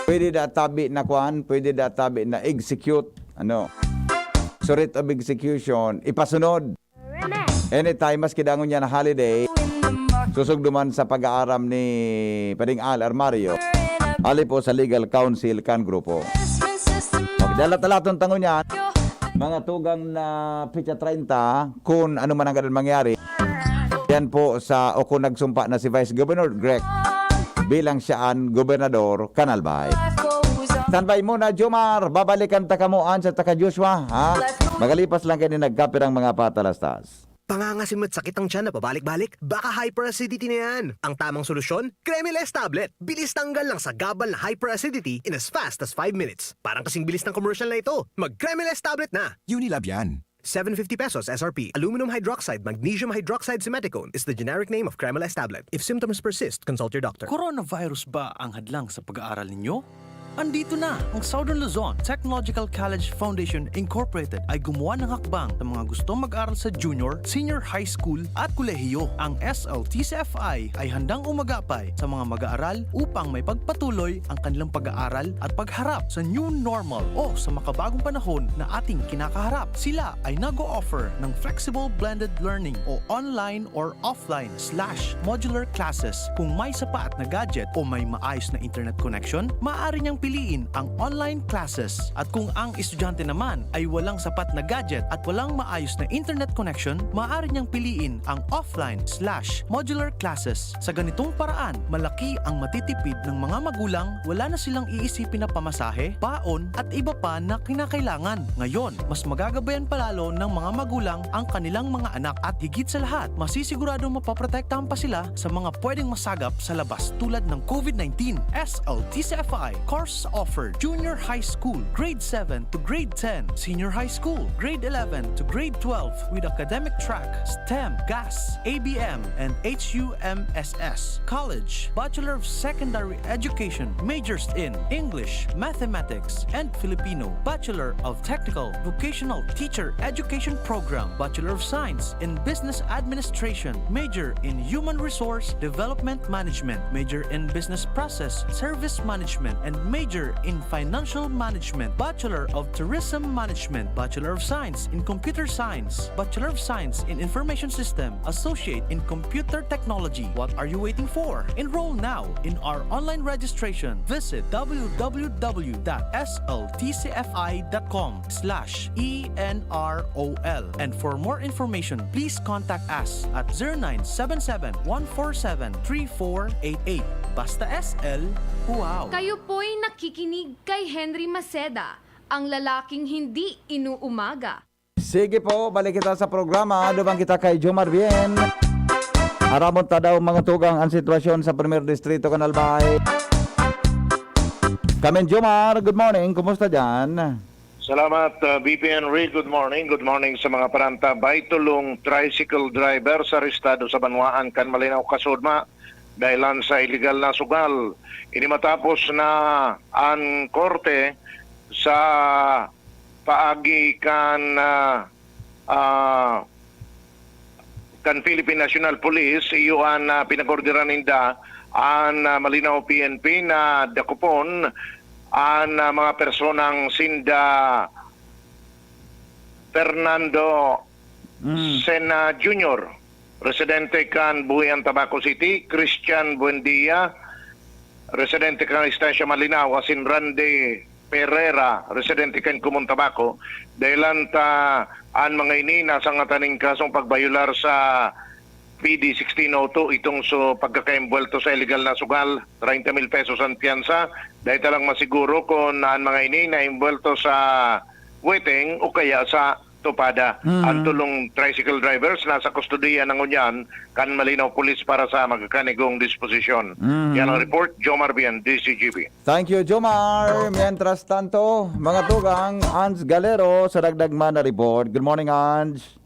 pwede da tabi na kwan, pwede da tabi na execute, ano, so writ of execution, ipasunod. Anytime, maski dangon niya na holiday, susugduman sa pag-aaram ni Pading Al Armario, ali po sa legal counsel kan grupo. Okay, dalat-alaton tangon niya, mga tugang na petsa treinta, kung ano man ang ganun mangyari, yan po sa, o kung nagsumpa na si Vice Governor Greg bilang siya ang gobernador kan Albay. Standby muna, Jomar. Babalikan ta kamo an sa taka Joshua, ha? Magalipas lang kayo ni nagkapirang mga patalastas. Pangangasim at sakit ang tiyan na pabalik-balik? Baka hyperacidity na yan. Ang tamang solusyon, Cremeles tablet. Bilis tanggal ng sagabal na hyperacidity in as fast as five minutes. Parang kasing bilis ng commercial na ito. Mag Cremeles tablet na! Unilab yan. Seven fifty pesos S R P. Aluminum hydroxide, magnesium hydroxide, simethicone is the generic name of Cremeles tablet. If symptoms persist, consult your doctor. Coronavirus ba ang hadlang sa pag-aaral ninyo? Andito na! Ang Southern Luzon Technological College Foundation Incorporated ay gumawa ng hakbang sa mga gustong mag-aral sa junior, senior high school at kolehiyo. Ang S L T C F I ay handang umagapay sa mga mag-aaral upang may pagpatuloy ang kanilang pag-aaral at pagharap sa new normal o sa makabagong panahon na ating kinakaharap. Sila ay nag-o-offer ng flexible blended learning o online or offline slash modular classes. Kung may sapat na gadget o may maayos na internet connection, maaari niyang piliin ang online classes. At kung ang estudyante naman ay walang sapat na gadget at walang maayos na internet connection, maaari niyang piliin ang offline slash modular classes. Sa ganitong paraan, malaki ang matitipid ng mga magulang, wala na silang iisipin na pamasahe, baon, at iba pa na kinakailangan. Ngayon, mas magagabayan pa lalo ng mga magulang ang kanilang mga anak at higit sa lahat, masisiguradong mapoprotektahan pa sila sa mga pwedeng masagap sa labas tulad ng COVID nineteen. S L T C F I course offered: Junior High School, Grade seven to Grade ten, Senior High School, Grade eleven to Grade twelve, with academic track, STEM, GAS, A B M, and H U M S S. College, Bachelor of Secondary Education, majors in English, Mathematics, and Filipino. Bachelor of Technical Vocational Teacher Education Program, Bachelor of Science in Business Administration, major in Human Resource Development Management, major in Business Process Service Management, and Major in Financial Management, Bachelor of Tourism Management, Bachelor of Science in Computer Science, Bachelor of Science in Information System, Associate in Computer Technology. What are you waiting for? Enroll now in our online registration. Visit w w w dot s l t c f i dot com slash e n r o l. And for more information, please contact us at zero nine seven seven, one four seven, three four eight eight. Basta S L, wow! Kayo po'y nakikinig kay Henry Maceda, ang lalaking hindi inuumaga. Sige po, balik kita sa programa. Duman kita kay Jomar Bien. Aramon ta daw, mga tugang, ang sitwasyon sa Primer Distrito kan Albay. Kamen Jomar, good morning. Kumusta diyan? Salamat, uh, B P N Ray. Good morning. Good morning sa mga parantabay. Tulong tricycle driver sa arestado sa banwaan kan Malinao, Kasudma, dahilan sa iligal na sugal. Ini matapos na an korte sa paagi kan, ah, ah, kan Philippine National Police, iyo an, ah, pinag-orderan ninda an, ah, Malinao P N P na dakopon an, ah, mga personang sinda Fernando Mm. Sena Junior, residente kan Buhian, Tabaco City, Christian Buendia, residente kan Estancia Malinao, asin Randy Pereira, residente kan Kumon, Tabaco. Dahilan ta an mga ini nasangatan nin kasong pagbayular sa P D sixteen oh two, itong so pagkakaimbuwelto sa iligal na sugal, treinta mil pesos an piyansa. Dahil talang masiguro kung an mga ini na imbuwelto sa weteng o kaya sa tupada. Mm. Ang tulong tricycle drivers nasa kustodiya na ngunyan kan Malinao Police para sa magkakanigong disposisyon. Mm. Yan ang report, Jomar Bien, D C G B. Thank you, Jomar. Mientras tanto, mga tugang, Ans Galero sa dagdag man na report. Good morning, Ans.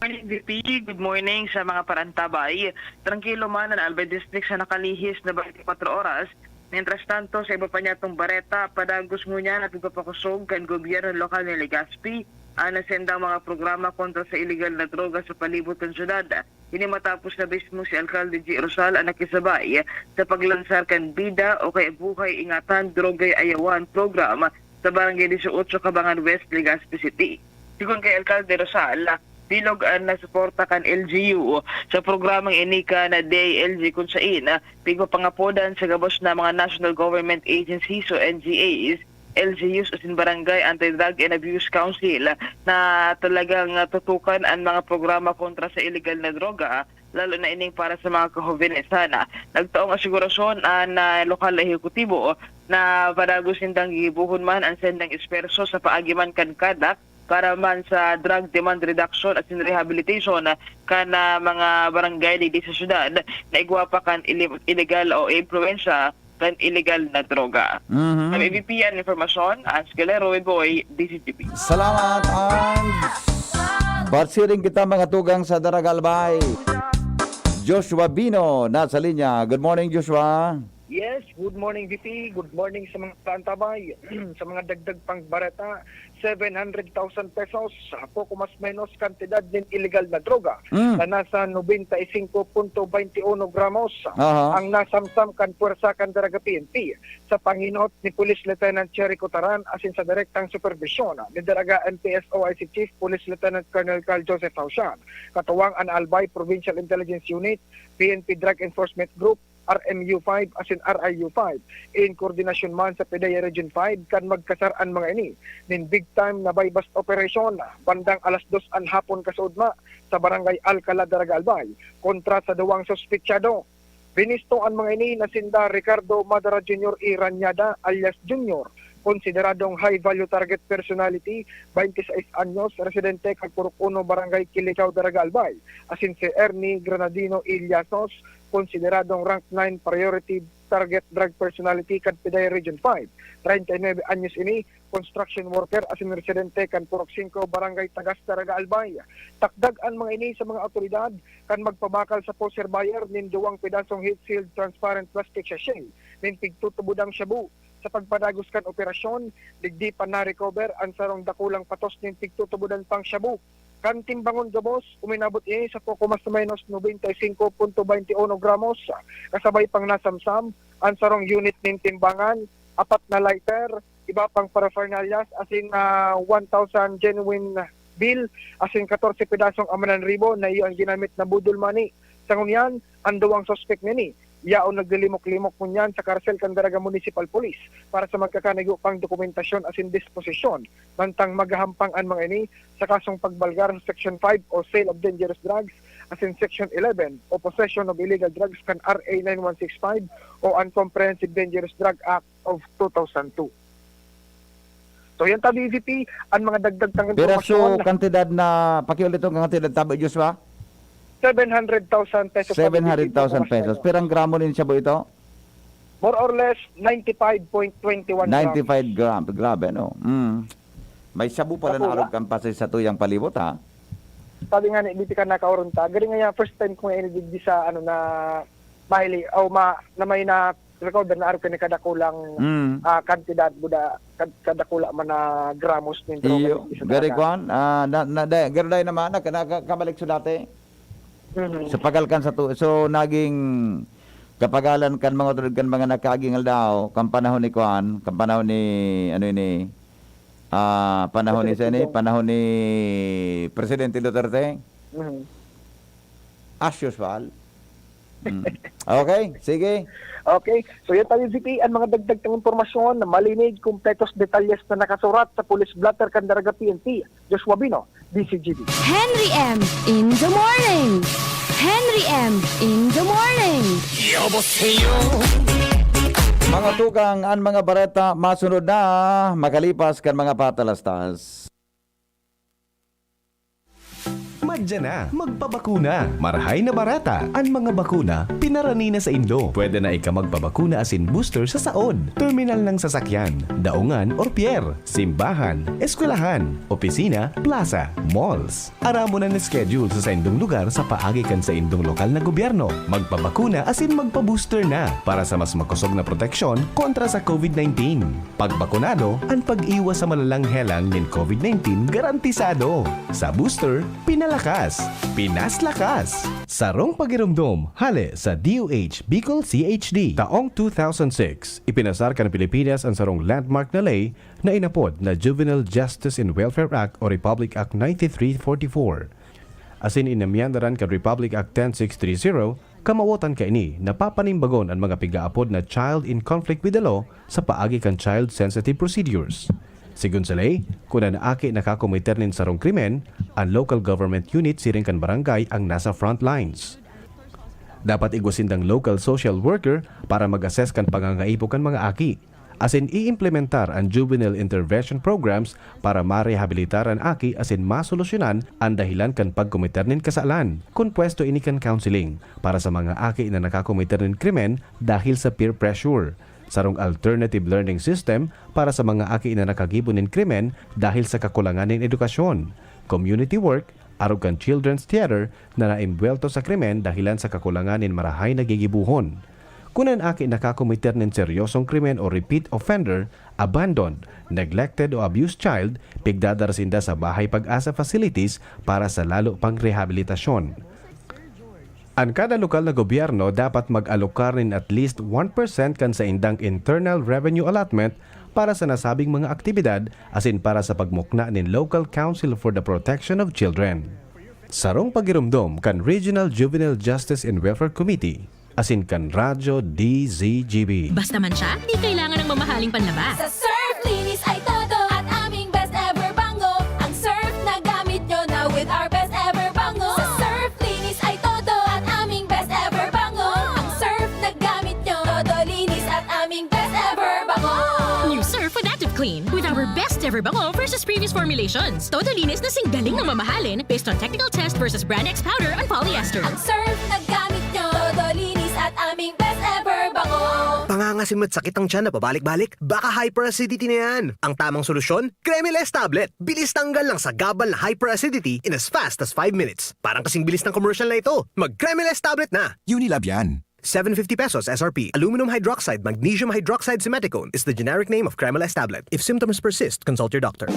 Morning, V P. Good morning sa mga parantabay. Trangkilo man an Albay District sa nakalihis na twenty-four oras. Mientras tanto, sa iba pa niyatong bareta, padagos ngunyan an pagpapakusog kan gobyerno lokal nin Legazpi an nasendang mga programa kontra sa iligal na droga sa palibot kan syudad. Ini matapos na mismo si Alkalde G. Rosal an nakisabay sa paglansar kan Bida o kaya Buhay Ingatan Droga'y Ayawan program sa Barangay Dieciocho, Cabangan West, Legazpi City. Sigon kay Alkalde Rosal, bilog an nasuporta kan L G U sa programang ini kan D I L G, kun sain pigpapangapodan sa gabos na mga national government agencies o N G As, L G Us asin Barangay Anti-Drug and Abuse Council na talagang tutukan an mga programa kontra sa iligal na droga, lalo na ining para sa mga kahobenesan. Nagtaong asigurasyon an, ah, lokal na ehekutibo na padagos nindang gigibohon man an sendang esperso sa paagi man kan CADAC para man sa drug demand reduction asin rehabilitation kan, ah, mga barangay digdi sa syudad na igwa pa kan ili-, iligal o impluwensya kan iligal na droga. Mhm. Ang A B P an impormasyon, Ans Galero, Boy, D C T V. Salamat, Ans. Barsiring kita, mga tugang, sa Daraga Albay. Joshua Bino, nasa linya. Good morning, Joshua. Yes, good morning, V P. Good morning sa mga parantabay. Sa mga dagdag pang bareta, seven hundred thousand pesos, poko mas menos kantidad nin iligal na droga Mm. na nasa noventa y cinco punto veintiuno gramos Aha. ang nasamsam kan pwersa kan Daraga P N P sa panghinoot ni Police Lieutenant Cherry Cotaran asin sa direktang superbisyon ni Daraga M P S O I C Chief Police Lieutenant Colonel Carl Joseph Hausian, katuwang an Albay Provincial Intelligence Unit, P N P Drug Enforcement Group, R M U five asin R I U five, in koordinasyon man sa PDEA Region five, kan magkasar an mga ini nin big time na buy-bust operation bandang alas dos an hapon kasuodma sa Barangay Alcala, Daraga Albay, kontra sa duwang suspetsado. Binisto an mga ini na sinda Ricardo Madara Junior y Rañada alias Junior, konsideradong high value target personality, twenty-six anyos, residente kan Purok Uno, Barangay Kilicao, Daraga Albay, asin si Ernie Granadino Illasos, konsideradong rank nine priority target drug personality kan PDEA Region five. Treinta y nuebe anyos ini, construction worker asin residente kan Purok Singko, Barangay Tagas, Daraga Albay. Takdag an mga ini sa mga awtoridad kan magpabakal sa poser buyer nin duwang pedasong heat-sealed transparent plastic sachet nin pigtutubodang shabu. Sa pagpadagos kan operasyon, digdi pa na-recover an sarong dakulang patos nin pigtutubodang pang shabu. Kan timbangon gabos, uminabot ini sa poko mas o menos noventa y cinco punto veintiuno gramos, kasabay pang nasamsam an sarong unit nin timbangan, apat na lighter, iba pang paraphernalias, asin, ah, one thousand genuine bill, asin katorse pedasong amanan ribo na iyo ang ginamit na budol money. Sa ngunyan, ang duwang suspek nini, yaon naglilimok-limok ngunyan sa karsel kan Daraga Municipal Police para sa magkakanigo pang dokumentasyon asin disposisyon. Mantang magahampang an mga ini sa kasong pagbalgar sa Section five o sale of dangerous drugs, asin Section eleven o possession of illegal drugs kan R A nine one six five o an Comprehensive Dangerous Drug Act of two thousand two. So, yan tabi, V P, ang mga dagdag tang Pira impormasyon. So kantidad na, pakiulit ang kantidad tabi, Joshua? Seven hundred thousand pesos. Seven hundred thousand pesos. Pirang gramo nin shabu ito? More or less, ninety-five point twenty one grams. Ninety-five gram. Grabe, no? Mm. May shabu pala Dakula. Na arog kan pasay sa tuyang palibot, ha? Sabi nga ni, di ka nakaurunta. Galing nga yan, first time ko nga ini digdi sa, ano, na mahili, o ma, na may na recover na arog kani kadakulang Mm. ah, kantidad, buda, kad, kadakula man na gramos nin droga. Iyo, Isa gari talaga. Kwan, ah, na, na, da, gari na man, na, na, kabalik sa dati. Mhm. Sa pagalkan sa tu, so naging kapagalan kan mga tulad kan mga nakaaging aldaw, kan panahon ni Kwan, kan panahon ni, ano ini, ah, panahon ni, Presidente sini, Dong. Panahon ni Presidente Duterte, Mhm. as usual. Mm. Okay, sige. Okay. So, yan tayo, V P. Ang mga dagdag ng impormasyon na malinig, kumpletos detalles na nakasurat sa Police Blotter kan Daraga P N P. Joshua Bino, D C G B. Henry M in the morning. Henry M in the morning. Mga tugang, ang mga bareta masunod na makalipas kan mga patalastas. Madya na, magpabakuna. Marahay na bareta. An mga bakuna, pinarani na saindo. Pwede na ika magpabakuna asin booster sa saod, terminal ng sasakyan, daungan or pier, simbahan, eskwelahan, opisina, plaza, malls. Aramon an schedule sa saindong lugar sa paagi kan saindong lokal na gobyerno. Magpabakuna asin magpa-booster na para sa mas makosog na proteksyon kontra sa COVID nineteen. Pagbakunado, an pag-iwas sa malalang helang nin COVID nineteen garantisado. Sa booster, pinalakas, pinaslakas. Sarong pagiromdom, hale sa D O H Bicol C H D. Taong two thousand six, ipinasar kan Pilipinas an sarong landmark na ley na inapod na Juvenile Justice and Welfare Act o Republic Act ninety-three forty-four. Asin inamyandaran kan Republic Act ten six three zero, kamawotan kaini na papanimbagon an mga pigaapod na child in conflict with the law sa paagi kan child-sensitive procedures. Sigon sa ley, kun an aki nakakomiter nin sarong krimen, an local government unit siring kan barangay ang nasa front lines. Dapat igwa sindang local social worker para mag-assess kan pangangaipo kan mga aki, asin i-implementar an juvenile intervention programs para marehabilitar an aki asin masolusyonan an dahilan kan pagkomiter nin kasalan. Kun pwesto ini kan counseling para sa mga aki na nakakomiter nin krimen dahil sa peer pressure, sarong alternative learning system para sa mga aki na nakagibo nin krimen dahil sa kakulangan nin edukasyon, community work, arog kan Children's Theater na naimbuwelto sa krimen dahilan sa kakulangan nin marahay na gigibohon. Kun an aki nakakomiter nin seryosong krimen o repeat offender, abandoned, neglected o abused child, pigdadara sinda sa Bahay Pag-asa facilities para sa lalo pang rehabilitasyon. An kada lokal na gobyerno dapat mag-alokar nin at least one percent kan saindang internal revenue allotment para sa nasabing mga aktibidad asin para sa pagmukna nin Local Council for the Protection of Children. Sarong pagiromdom kan Regional Juvenile Justice and Welfare Committee asin kan Radyo D Z G B. Basta man siya, di kailangan ng mamahaling panlaba. Sa Surf Linis ay todo at aming best ever bango. Ang Surf na gamit nyo na with our best ever bango. Sa Surf Linis ay todo at aming best ever bango. Ang Surf na gamit nyo, todo linis at aming best ever bango. New Surf with Active Clean. With our best ever bango versus previous formulations. Todo linis na singgaling na mamahalin based on technical test versus Brand X powder on polyester. Ang Surf na gamit nyo, todo linis at aming best ever bango. Pangangasim at sakit ang tiyan na pabalik-balik? Baka hyperacidity na yan. Ang tamang solusyon? Cremeles tablet. Bilis tanggal ng sagabal na hyperacidity in as fast as five minutes. Parang kasing bilis ng commercial na ito. Mag Cremeles tablet na! Unilab yan. Seven fifty pesos S R P. Aluminum hydroxide, magnesium hydroxide, simethicone is the generic name of Cremeles tablet. If symptoms persist, consult your doctor.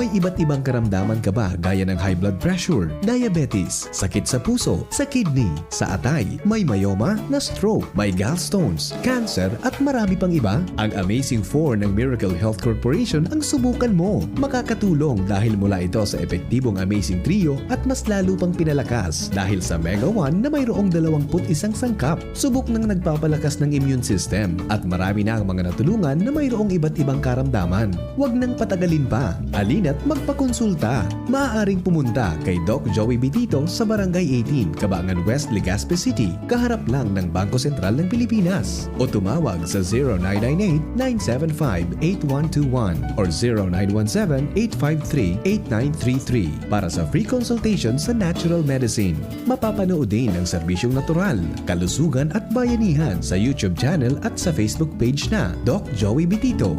May iba't ibang karamdaman ka ba, gaya ng high blood pressure, diabetes, sakit sa puso, sa kidney, sa atay, may myoma, na-stroke, may gallstones, cancer, at marami pang iba? Ang Amazing Four ng Miracle Health Corporation ang subukan mo. Makakatulong dahil mula ito sa epektibong Amazing Trio at mas lalo pang pinalakas dahil sa Mega One na mayroong dalawang put isang sangkap. Subok nang nagpapalakas ng immune system at marami na ang mga natulungan na mayroong iba't ibang karamdaman. Huwag nang patagalin pa. Halina't magpakonsulta. Maaaring pumunta kay Doc Joey Bitito sa Barangay eighteen, Cabangan West, Legazpi City, kaharap lang ng Bangko Sentral ng Pilipinas. O tumawag sa zero nine nine eight, nine seven five, eight one two one or zero nine one seven, eight five three, eight nine three three para sa free consultation sa natural medicine. Mapapanood din ang serbisyong natural, kalusugan at bayanihan sa YouTube channel at sa Facebook page na Doc Joey Bitito.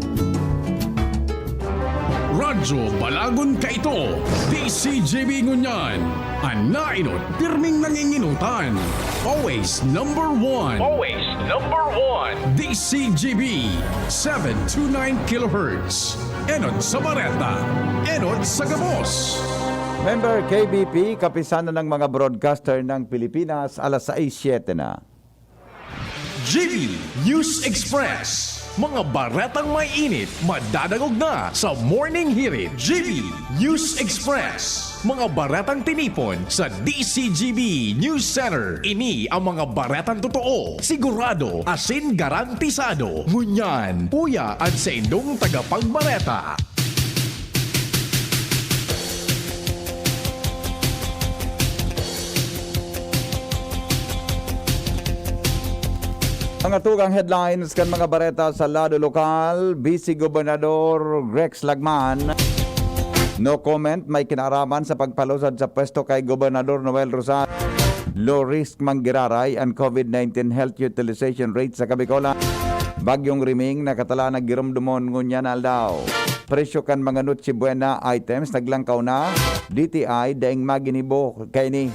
Radyo Balagon Kaito, D C G B Ngunyan, an nainot pirming nanginginutan. Always number one. Always number one. D C G B, seven two nine kilohertz. Enot sa bareta, enot sa gabos. Member K B P, Kapisanan ng mga Broadcaster ng Pilipinas, alas sais siyete na. G B News Express. Mga baretang may init, madadangog na sa Morning Hirit. G B News Express. Mga baretang tinipon sa D C G B News Center. Ini ang mga baretang totoo, sigurado, asin garantisado. Ngunyan, uya an saindong tagapagbareta. Mga tugang headlines kan mga bareta sa lado lokal, Vice Gobernador Rex Lagman, no comment, may kinaraman sa pagpalusad sa pwesto kay Gobernador Noel Rosal. Low risk manggiraray an COVID nineteen health utilization rate sa Kabicolan. Bagyong Riming nakatala na giromdomon ngunyan na aldaw. Presyo kan mga Noche Buena items naglangkaw na. D T I daing maginibo kaini.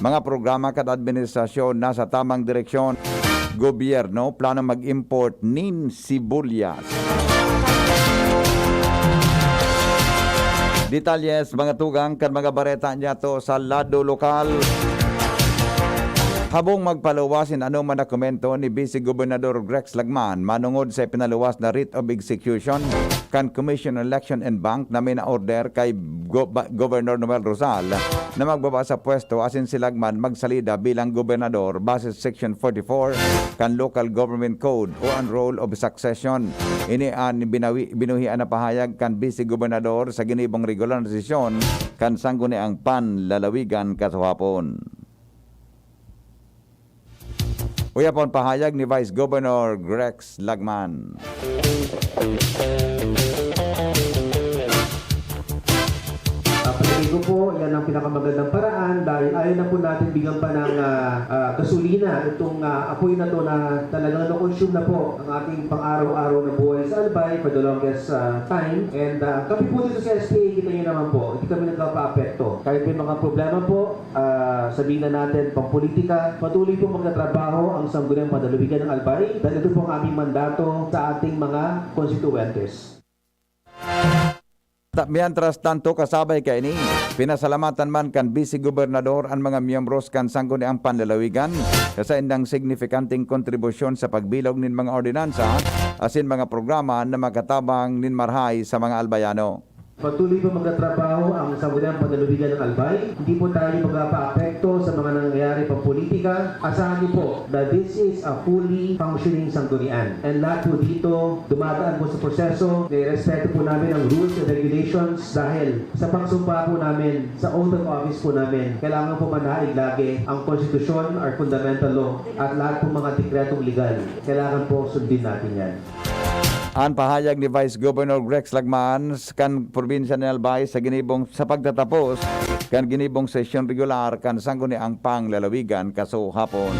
Mga programa kan administrasyon nasa tamang direksyon. Gobyerno plano mag-import nin sibuyas. Detalyes, mga tugang, kan mga bareta niyato sa lado lokal. Habong magpaluwas nin anoman na komento ni Vice Gobernador Rex Lagman manungod sa ipinaluwas na writ of execution kan Commission on Election and Bank na minaorder kay Go- Ba- Governor Noel Rosal na magbaba sa pwesto asin si Lagman magsalida bilang gobernador base sa Section forty-four kan Local Government Code o an Role of Succession. Ini an binawi, binuhian na pahayag kan Vice Gobernador sa ginibong regular na sesyon kan Sangguniang Panlalawigan kasuhapon. Uya pon pahayag ni Vice Governor Grex Lagman. Ah, palagay ko po, yan ang pinakamagandang paraan dahil ayaw na po natin bigyan pa ng ah, ah, gasolina itong ah, apoy na to na talagang na-consume na po ang ating pang-araw-araw na buhay sa Albay for the longest ah, time. And ah, kami po dito sa S P A, kita nyo naman po, hindi kami nagpapaapekto. Kahit may mga problema po, ah, sabihin na natin, pampolitika, patuloy po magtatrabaho ang Sangguniang Panlalawigan ng Albay dahil ito po ang aming mandato sa ating mga konstituentes. Ta- Mientras tanto, kasabay kaini, pinasalamatan man kan Vice Gobernador an mga miyembros kan Sangguniang Panlalawigan sa saindang signifikanteng kontribusyon sa pagbilog nin mga ordinansa asin mga programa na makatabang nin marahay sa mga Albayano. Patuloy po magtatrabaho ang Sangguniang Panlalawigan ng Albay. Hindi po tayo magpapaapekto sa mga nangyayari pang politika. Asahan niyo po na this is a fully functioning sanggunian. And lahat po dito dumadaan po sa proseso. Nirespeto po namin ang rules and regulations dahil sa pagsumpa po namin, sa oath of office po namin, kailangan po manaig lagi ang konstitusyon, our fundamental law, at lahat po mga dekretong legal. Kailangan po sundin natin yan. An pahayag ni Vice Governor Grex Lagman kan probinsya nin Albay sa ginibong sa pagtatapos kan ginibong sesyon regular kan Sangguniang Panglalawigan kasuhapon.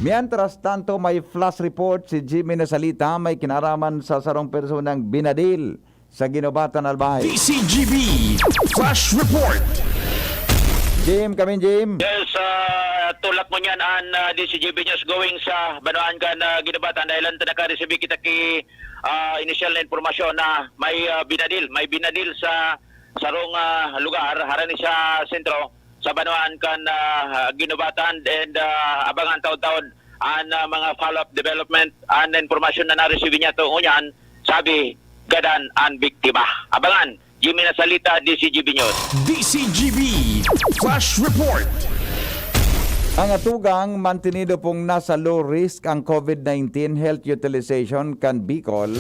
Mientras tanto, may flash report si Jimmy Nasalita, may kinaraman sa sarong personang binadil sa Guinobatan, Albay. D C G B Flash Report. Jim, kami Jim. Yes, uh, Tulak mo niyan an, ah, D C G B News going sa banwaan kan, ah, Guinobatan, dahil lang ta nakaresibi kita ki, ah, inisyal na impormasyon na may, ah, binadil, may binadil sa sarong, ah, lugar, harani sa sentro, sa banwaan kan, ah, Guinobatan, and, ah, abangan taon-taon an, ah, mga follow-up development, an impormasyon na naresibi niya to ngunyan, sabi, gadan an biktima. Abangan, Jimmy Nasalita, D C G B News. D C G B Flash Report. Ang atugang mantinido pong nasa low risk ang COVID nineteen health utilization kan Bicol.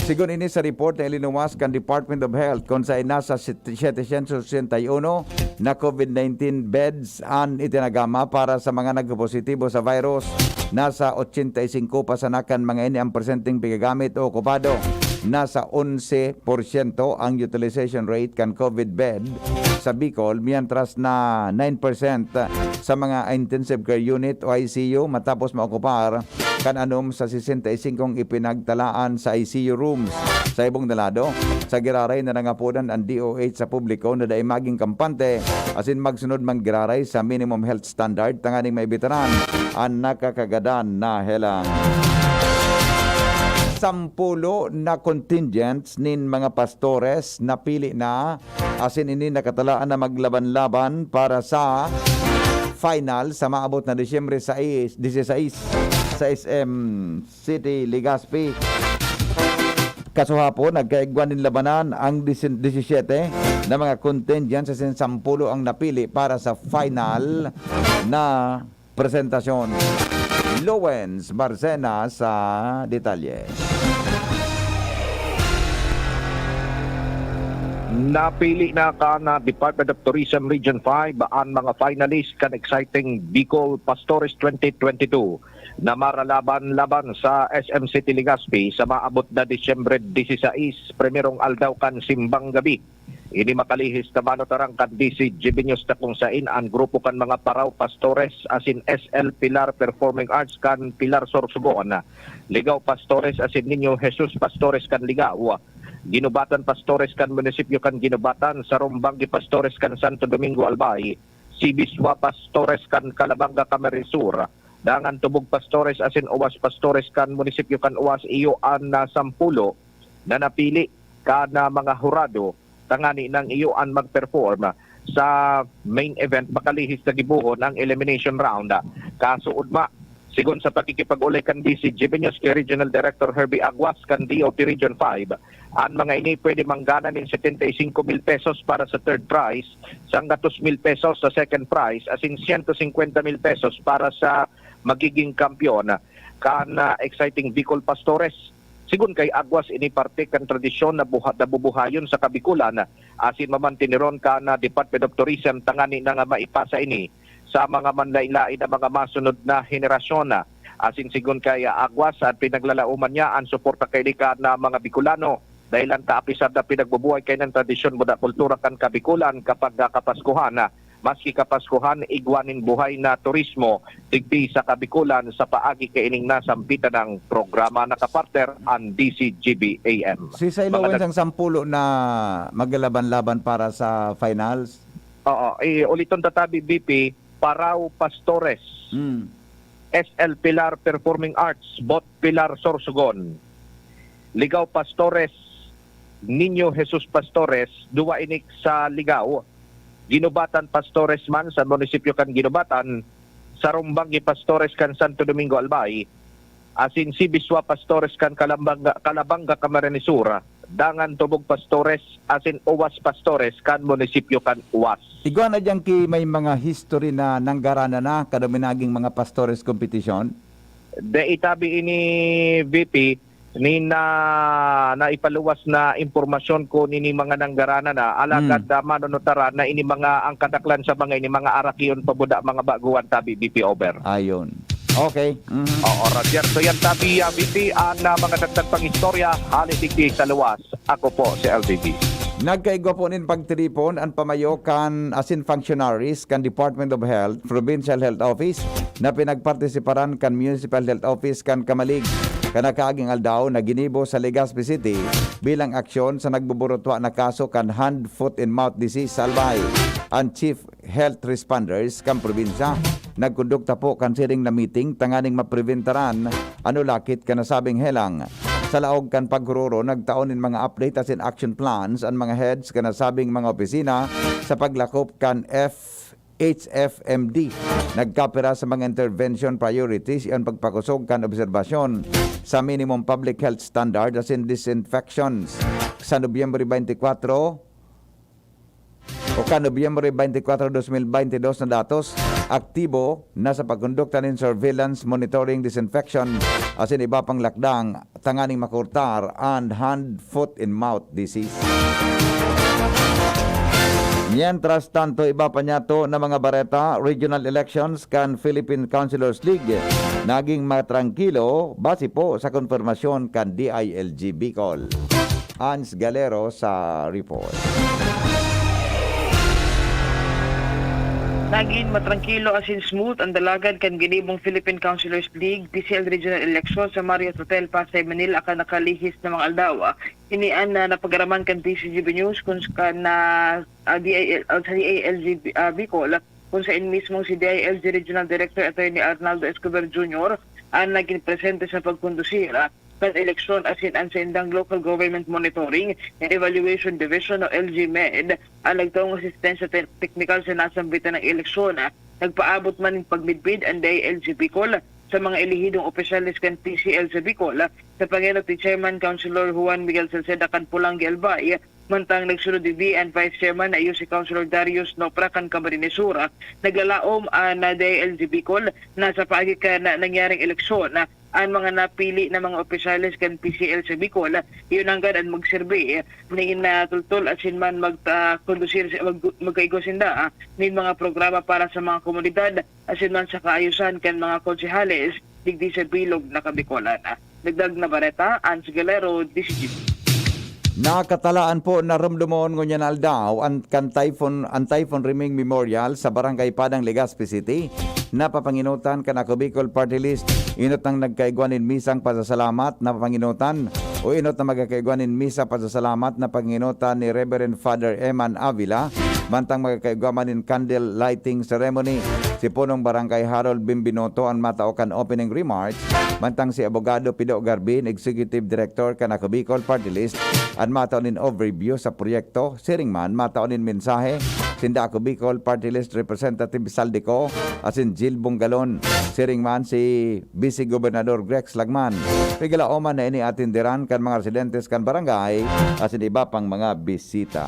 Sigon ini sa report na ilinuwas kan Department of Health, kun saen nasa set-, setecientos ochenta y uno na COVID nineteen beds an itinagama para sa mga nagpositibo sa virus. Nasa ochenta y singko pa sana kan mga ini ang porsyentong pigagamit o okupado. Nasa onse porsyento ang utilization rate kan COVID bed sa Bicol, mientras na nine percent sa mga intensive care unit o I C U matapos maokupar kan anom sa sesenta y singkong ipinagtalaan sa I C U rooms. Sa ibong na lado, sa giraray na nangapodan an D O H sa publiko na dai maging kampante asin magsunod man giraray sa minimum health standard tanganing maibitaran an nakakagadan na helang. Sampulo na contingents nin mga pastores napili na, asin ini nakatalaan na maglaban-laban para sa final sa maabot na Disyembre sais, dieciséis, sa S M City, Legazpi. Kasuhapon, nagkaigwa nin labanan ang disi-, disisyete na mga contingents, asin sampulo ang napili para sa final na presentasyon. Lowens Marcena sa detalye. Napili na kan Department of Tourism Region five an mga finalist kan Exciting Bicol Pastores twenty twenty-two na maralaban-laban sa S M City Legazpi sa maabot na Disyembre dieciséis, primerong aldaw kan simbang gabi. Ini makalihis na manutaran kan D C G B News na kung sain an grupo kan mga Paraw Pastores asin S L Pilar Performing Arts kan Pilar Sorsogon, Ligao Pastores asin Niño Jesus Pastores kan Ligao, Ginubatan Pastores kan munisipyo kan Ginubatan, Sarumbanggi Pastores kan Santo Domingo Albay, Sibiswa Pastores kan Calabanga, Camarines Sur, dangan Tubog Pastores asin Oas Pastores kan munisipyo kan Oas, iyo an, ah, sampulo na napili kan, ah, mga hurado tangani nang iyo an mag-perform sa main event makalihis na gibohon ang elimination round. Kasuodma, sigon sa pakikipag-olay kan D C G B News ki Regional Director Herbie Aguas kan D O T Region five, an mga ini pwede manggana nin setenta y cinco mil pesos para sa third prize, sanggatos mil pesos sa second prize, asin siyento singkwenta mil pesos para sa magiging kampeon kan, ah, Exciting Bicol Pastores. Sigon kay Aguas, ini parte kan tradisyon na buha-, nabubuhayon sa Kabikolan, asin mamantiniron kan, ah, Department of Tourism tangani na nga maipasa ini sa mga manlain-lain na mga masunod na henerasyon. Asin sigon kay, ah, Aguas, an pinaglalaoman niya an suporta kaini kan, ah, mga Bicolano. Dahel ta, apisar na pinagbubuhay kaiyan an tradisyon muda kultura kan Kabikolan kapag, ah, Kapaskuhan, ah, maski Kapaskuhan, igwa nin buhay na turismo digdi sa Kabikolan sa paagi kaining nasambitan nang programa. Nakapartner an D C G B A M. Si Sailowen Mga nag- sang sampulo na maglalaban-laban para sa finals? Oo, eh, uliton ta tabi, B P, Parao Pastores, Hmm. S L Pilar Performing Arts, Bot Pilar Sorsogon, Ligao Pastores, Niño Jesus Pastores, duwa ini sa Ligao, Ginubatan Pastores man sa munisipyo kan Ginubatan, Sarumbanggi Pastores kan Santo Domingo Albay, asin Sibiswa Pastores kan Calabanga, Calabanga, Camarines Sur, dangan Tubog Pastores asin Oas Pastores kan munisipyo kan Oas. Igwa na diyan ki may mga history na nanggarana na kado minaging mga pastores kompetisyon? Dai tabi ini, V P, ni na naipaluwas na impormasyon ko nini mga nanggarana na, alagad, Hmm. ah, manunutaran na ini mga, ang kadaklan sa mga ini, mga arakion pa buda, mga baguhan tabi, V P Over. Ayun. Okay. Mhm. Oo, Roger. So yan tabi, ah, V P, ang, ah, mga dagdag pang istorya, hali digdi sa luwas. Ako po si L B B. Nagkaigwa po nin pagtiripon an pamayo kan asin functionaries kan Department of Health, Provincial Health Office, na pinagpartisiparan kan Municipal Health Office kan Camalig. Kan nakaaging aldaw na ginibo sa Legazpi City bilang aksyon sa nagbuburutwa na kaso kan hand, foot, and mouth disease sa Albay, an Chief Health Responders kan probinsya. Nagkondukta po kan siring na meeting tanganing mapreventaran an ulakit kan nasabing helang. Sa laog kan paghururon, nagtao nin mga update asin action plans an mga heads kan nasabing mga opisina sa paglakop kan F H F M D. Nagkapira sa mga intervention priorities iyan pagpakosog kan obserbasyon sa minimum public health standard asin disinfections. Sa Nobyembre twenty-four, o kan Nobyembre twenty-four, dos mil baynte dos na datos, aktibo na sa pagkondukta nin surveillance, monitoring, disinfection, asin iba pang lakdang tanganing makurtar an hand, foot, and mouth disease. Mientras tanto, iba pa niyato na mga bareta, regional elections kan Philippine Councilors League naging matrangkilo base po sa konfirmasyon kan D I L G Bicol. Ans Galero sa report. Nagin matrangkilo asin smooth an dalagan kan ginibong Philippine Councilors League, P C L Regional Election sa Marriott Hotel, Pasay, Manila, kan nakalihis na mga aldaw. Ini an, ah, napag-araman kan T C G B News kun s-, kan, ah, ah, D I L, ah, sa D I L G B, ah, Bicol, kung sain mismong si D I L G Regional Director Attorney Arnaldo Escobar Junior an nagin presente sa pagkondusir, ah, kan eleksyon asin an saindang Local Government Monitoring and Evaluation Division o L G MED an nagtaong asistensya te-, teknikal sa nasambitan na eleksyon. Nagpaabot man nin pagmidbid an D I L G Bicol sa mga elehidong opisyales kan P C L sa Bicol, sa pangenot ni Chairman Councilor Juan Miguel Salceda kan Polangui, Albay, mantang nagsunod digdi an Vice Chairman na iyo si Councilor Darius Nopra kan Camarines Sur. Naglalaom an D I L G Bicol na sa paagi kan nangyaring eleksyon, an mga napili na mga opisyales kan P C L sa Bicol, iyo nanggad an magserbi nin, ah, tultol asin man mag-, ah, kondusir, mag-, magkaigwa sinda, ah, nin mga programa para sa mga komunidad asin man sa kaayosan kan mga konsehales digdi sa bilog na Kabikolan. Dagdag na bareta, Ans Galero, D C G. Nakatalaan po na rumdomon ngunyan aldaw an kan Typhoon, an Typhoon Riming Memorial sa Barangay Padang, Legazpi City. Napapanginutan kan Ako Bicol Party List, inot nang nagkaigwa nin misang pasasalamat na papanginutan o inot na magkakaigwa nin misa pasasalamat na panginutan ni Reverend Father Eman Avila, mantang magkakaigwa man nin candle lighting ceremony si Punong Barangay Harold Bimbinoto an matao kan opening remarks, mantang si Abogado Pido Garbin, Executive Director kan Ako Bicol Party List, an matao nin overview sa proyekto. Siring man, matao nin mensahe sinda Ako Bicol Party List Representative Saldico asin Jill Bungalon. Siring man si Vice Gobernador Grex Lagman. Pigalaoman na ini atinderan kan mga residentes kan barangay asin iba pang mga bisita.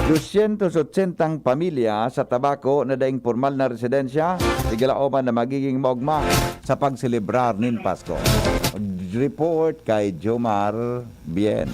Dosyentos otsentang pamilya sa Tabaco na daing pormal na residensya, pigalaoman na magiging maogma sa pagselebrar nin Pasko. Report kay Jomar Bien.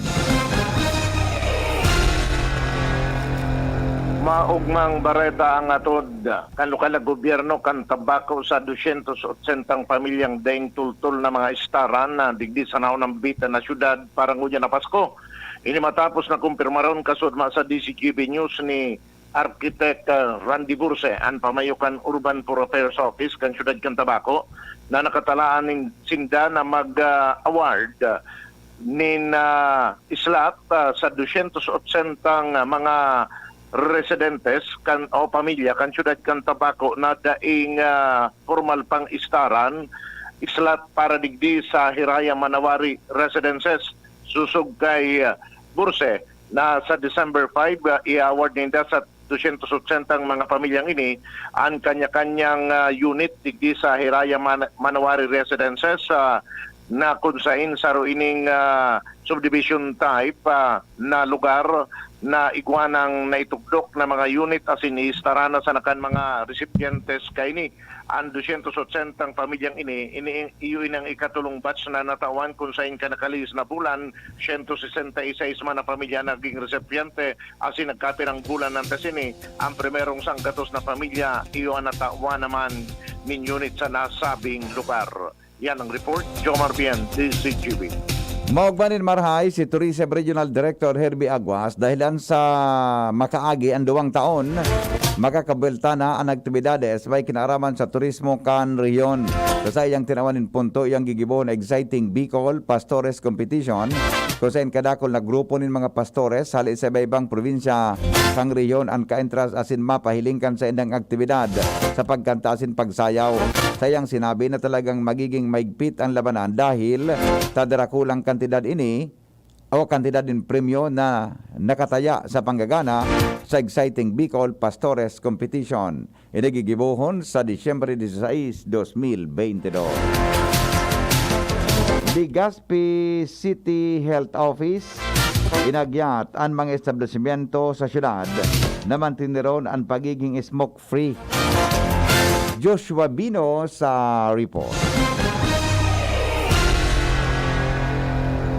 Maogmang bareta ang atod kan lokal na gobyerno kan Tabaco sa dosyentos otsentang pamilyang daing tultol na mga estaran na digdi sa naunang bitan na syudad para ngunyan na Pasko. Ini matapos na kumpirmaron kasudma sa D C G B News ni Architect, ah, Randy Burse, an pamayo kan Urban Poor Affairs Office kan siyudad kan Tabaco, na nakatalaan nin sinda na mag, ah, award, ah, nin, ah, slot, ah, sa dosyentos otsentang, ah, mga residentes kan, o pamilya kan siyudad kan Tabaco na daing, ah, pormal pang istaran, slot para digdi sa Hiraya Manawari Residences. Susog kay, ah, Burse, na sa December five, ah, i-award ninda sa dosyentos otsentang mga pamilyang ini an kanya-kanyang, ah, unit digdi sa Hiraya Man-, Manawari Residences, ah, na kun sain saro ining, ah, subdivision type, ah, na lugar na igwa nang naitugdok na mga unit asin iistarana sana kan mga resipientes kaini. An dosyentos otsentang pamilyang ini, ini, iyo inang ikatolong batch na natawan kun sain kan nakalihis na bulan, siyento sesenta y seis man na pamilya naging resipyente, asin nagkapirang bulan antes ini, ang primerong sanggatos na pamilya, iyo an natawan naman nin unit sa nasabing lugar. Yan ang report, Jomar Bien, D C G B. Maogma nin marahay si Tourism Regional Director Herbie Aguas dahilan sa makaagi an duwang taon makakabuwelta na an aktibidades may kinaaraman sa turismo kan rehiyon. Sa saiyang tinawan nin punto, iyang gigibohon na Exciting Bicol Pastores Competition, kung saen kadakul na grupo nin mga pastores hale sa iba-ibang probinsya kan rehiyon an ka-entras asin mapahiling kan saindang aktibidad sa pagkanta asin pagsayaw. Saiyang sinabi na talagang magiging maigpit an labanan dahil sa darakulang kantidad ini o kantidad nin premyo na nakataya sa panggagana sa Exciting Bicol Pastores Competition. Ini gigibohon sa Disyembre dieciséis, dos mil beinte dos. Legazpi City Health Office, inagyat an mga establisimyento sa syudad na mantineron an pagiging smoke-free. Joshua Bino sa report.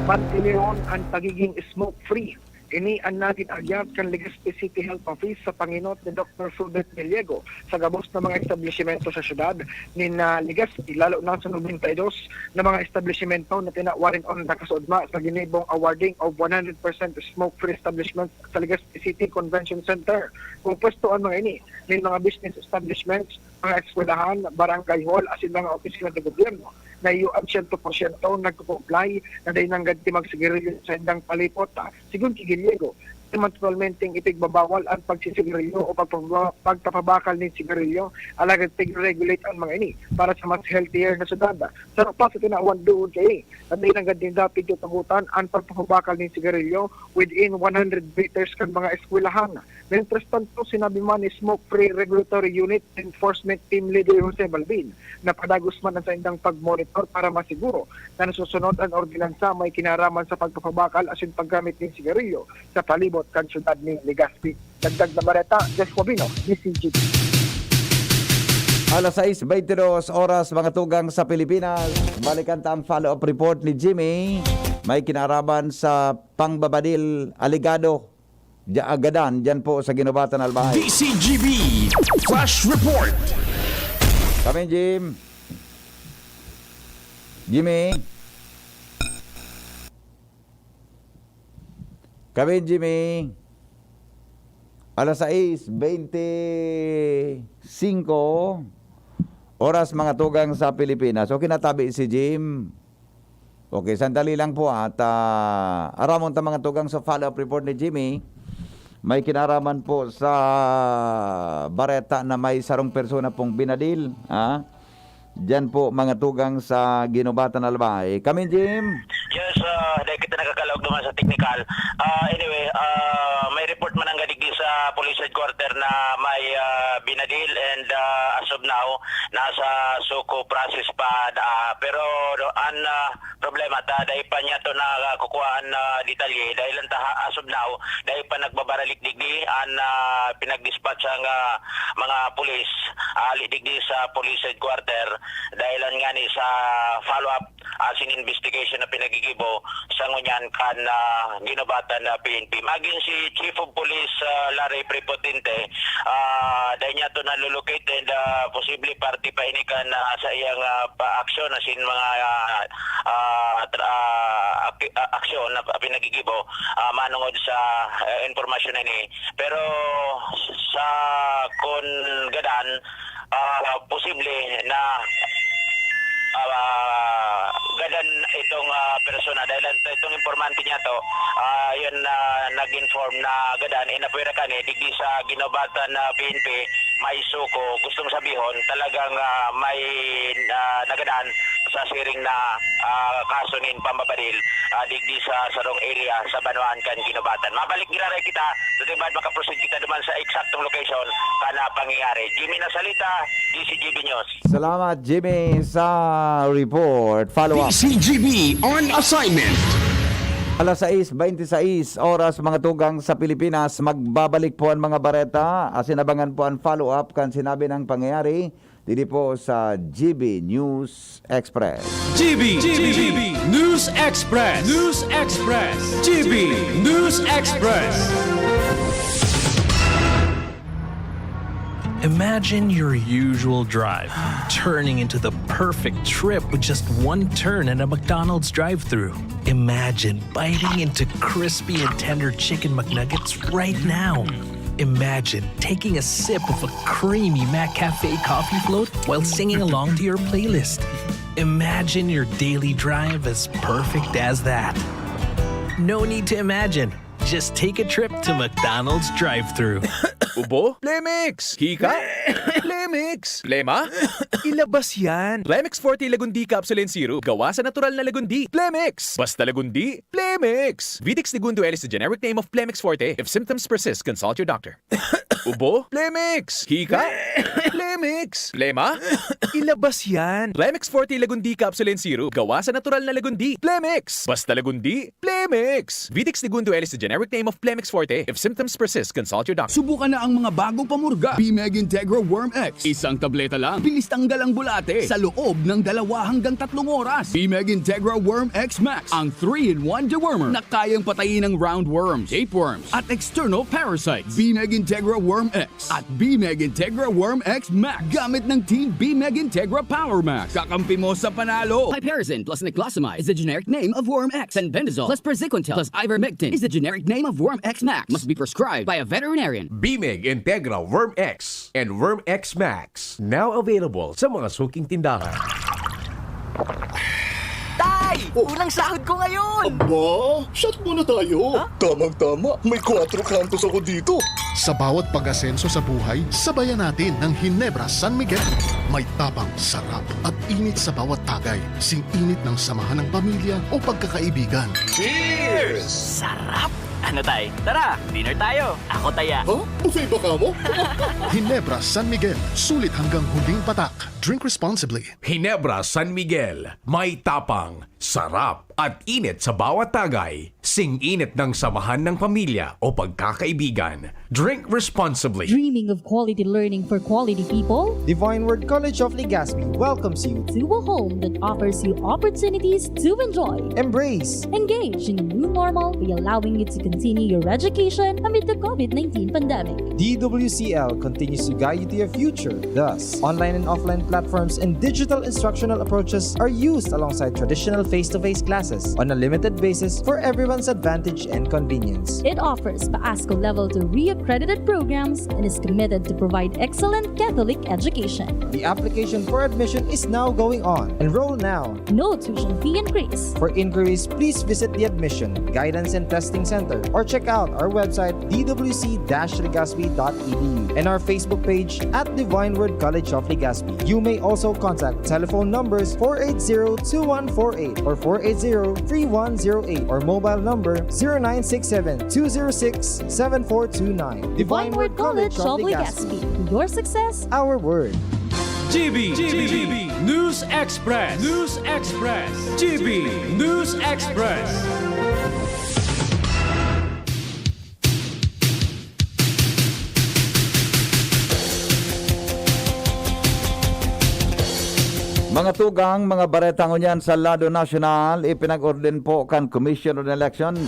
Mantineron an pagiging smoke-free. Ini an nagin agyat kan Legazpi City Health Office sa pangenot ni Doktor Fulbert Gallego sa gabos na mga establisimento sa syudad nin ah, Legazpi, lalo na sa nobenta y dos na mga establisimento na tinawan nin Onda Kasudma sa ginibong awarding of one hundred percent smoke-free establishment sa Legazpi City Convention Center. Kompwesto an mga ini nin mga business establishments, mga eskwelahan, barangay hall, asin mga opisina de gobyerno na iyo ang siyento porsyento nagko-comply na dai nanggad ti magsigarilyo sa saindang palipot, ah, sigon ki Gallego. Dai man totalmenteng ipigbabawal an pagsisigarilyo o pagpapaba- pagpapabakal nin sigarilyo, alagad tig-regulate an mga ini para sa mas healthier na syudad. Saro pa sa tinawan duon kaini na dai nanggad ninda pigtutugotan an pagpapabakal nin sigarilyo within one hundred meters kan mga eskwelahan. Mientras tanto, sinabi man ni Smoke Free Regulatory Unit Enforcement Team Leader Jose Balbin na padagos man ang saindang pag-monitor para masiguro na nasusunod an ordinansa may kinaraman sa pagpapabakal asin paggamit nin sigarilyo sa palibot kan syudad nin Legazpi. Dagdag na bareta, Joshua Bino, D C G B. Alas sais beintidos oras, mga tugang sa Pilipinas. Balikan ta ang follow-up report ni Jimmy. May kinaraman sa pangbabadil alegado. Diya agadan, dyan po sa Ginobatan Albay. D C G B Flash Report. Kami, Jim. Jimmy. Kami, Jimmy. Alas sais beintisinko oras, mga tugang sa Pilipinas. Okay, natabi si Jim. Okay, sandali lang po at ah, aramon ta, mga tugang, sa follow-up report ni Jimmy. May kinaraman po sa bareta na may sarong persona pong binadil. Ha? Diyan po, mga tugang sa Ginobatan Albay. Kami, Jim. Yes, uh, dahil kita nakakalaog naman sa technical. Uh, anyway, uh, may report man ang gadigdi sa police headquarter na may uh, binadil and uh, as of now, nasa SOCO process pa. Uh, pero ang uh, problema, ta, dahil pa niya ito na uh, kukuhaan na uh, detalye, dahil ang taha, as of now, dahil pa nagbabaralik digdi ang uh, pinag-dispatch ang uh, mga pulis, uh, digdi sa police headquarter, dahil ang nga ni sa follow-up asin investigation na pinagigibo sa ngunyan kan uh, Ginobatan na P N P. Magin si Chief of Police uh, Larry Prepotente, uh, dahil niya ito nalulocate and uh, posible parte pa ini kan uh, sa iyang uh, pa-aksyon asin mga uh, uh, tra- uh, api- uh, aksyon na pinagigibo uh, manungod sa uh, impormasyon na ini. Pero sa kun gadan, uh, posible na uh, gadan itong uh, persona dahil ang itong informante niya to uh, yun na uh, nag-inform na gadan inapwera kani digdi sa Ginobatan na uh, P N P may SOCO, gustong sabihon talagang uh, may uh, nagadan sa siring na uh, kaso nin pambabaril uh, digdi sa sarong area sa banwaan kan Ginobatan. Mabalik giraray kita sa tibad makaproceed kita duman sa eksaktong location kana pangyayari. Jimmy Nasalita, D C G B News. Salamat, Jimmy, sa report. Follow up. D C G B on assignment. Alas sais beintiseis oras, mga tugang sa Pilipinas. Magbabalik po ang mga bareta. Asin abangan po ang follow-up kan sinabi ng pangyayari didi po sa G B News Express. G B, G B, News Express, News Express, G B News Express. Imagine your usual drive turning into the perfect trip with just one turn and a McDonald's drive-thru. Imagine biting into crispy and tender chicken McNuggets right now. Imagine taking a sip of a creamy McCafe coffee float while singing along to your playlist. Imagine your daily drive as perfect as that. No need to imagine. Just take a trip to McDonald's drive-thru. Ubo? Plemix! Hika? Plemix! Plema? Ilabas yan! Plemix Forte Lagundi Capsule and Syrup. Gawa sa natural na lagundi. Plemix! Basta lagundi, Plemix! Vitex Segundo L is the generic name of Plemix Forte. If symptoms persist, consult your doctor. Ubo? Plemix! Hika? Plemix! Plema? Ilabas yan! Plemix Forte Lagundi Capsule and Syrup. Gawa sa natural na lagundi. Plemix! Basta lagundi, Plemix! Vitex Segundo L is the generic name of Plemix Forte. If symptoms persist, consult your doctor. Subukan na ang mga bagong pamurga. Bimeg Integra Worm X. Isang tableta lang. Bilis tanggal ang bulate sa loob ng dalawa hanggang tatlong oras. Bimeg Integra Worm X Max. Ang three-in-one dewormer na kayang patayin ang roundworms, tapeworms, at external parasites. Bimeg Integra Worm X at Bimeg Integra Worm X Max. Gamit ng Team Bimeg Integra Power Max. Kakampi mo sa panalo. Piperazine plus niclosamide is the generic name of Worm X. Fenbendazole plus praziquantel plus ivermectin is the generic name of Worm X Max. Must be prescribed by a veterinarian. Bimeg Integra Worm X and Worm X Max. Now available sa mga suking tindahan. Tay! Unang sahod ko ngayon! Ba? Shot muna tayo. Ha? Tamang-tama. May kwatro kantos ako dito. Sa bawat pag-asenso sa buhay, sabayan natin ng Ginebra San Miguel. May tapang, sarap, at init sa bawat tagay. Sing-init ng samahan ng pamilya o pagkakaibigan. Cheers! Sarap! Ano, Tay? Tara, dinner tayo. Ako, taya. Ha? Buffet ba ka mo? Ginebra San Miguel. Sulit hanggang huling patak. Drink responsibly. Ginebra San Miguel. May tapang, sarap, at init sa bawat tagay. Sing-init ng samahan ng pamilya o pagkakaibigan. Drink responsibly. Dreaming of quality learning for quality people? Divine Word College of Legazpi welcomes you. To a home that offers you opportunities to enjoy, Embrace. Engage in a new normal by allowing you to continue your education amid the COVID nineteen pandemic. D W C L continues to guide you to your future. Thus, online and offline platforms and digital instructional approaches are used alongside traditional face-to-face classes on a limited basis for everyone's advantage and convenience. It offers PASCO Level two re-accredited programs and is committed to provide excellent Catholic education. The application for admission is now going on. Enroll now. No tuition fee increase. For inquiries, please visit the Admission, Guidance and Testing Center or check out our website, d w c dash legazpi dot e d u, and our Facebook page at Divine Word College of Legazpi. You may also contact telephone numbers four eight zero two one four eight or four eight zero three one zero eight or mobile number zero nine six seven two zero six seven four two nine. Divine Word College of Legazpi. Your success, Our word. G B, G B, News Express, News Express, G B News Express. Mga tugang, mga bareta ngunyan sa lado nasyonal, ipinag-orden po kan Commission on Elections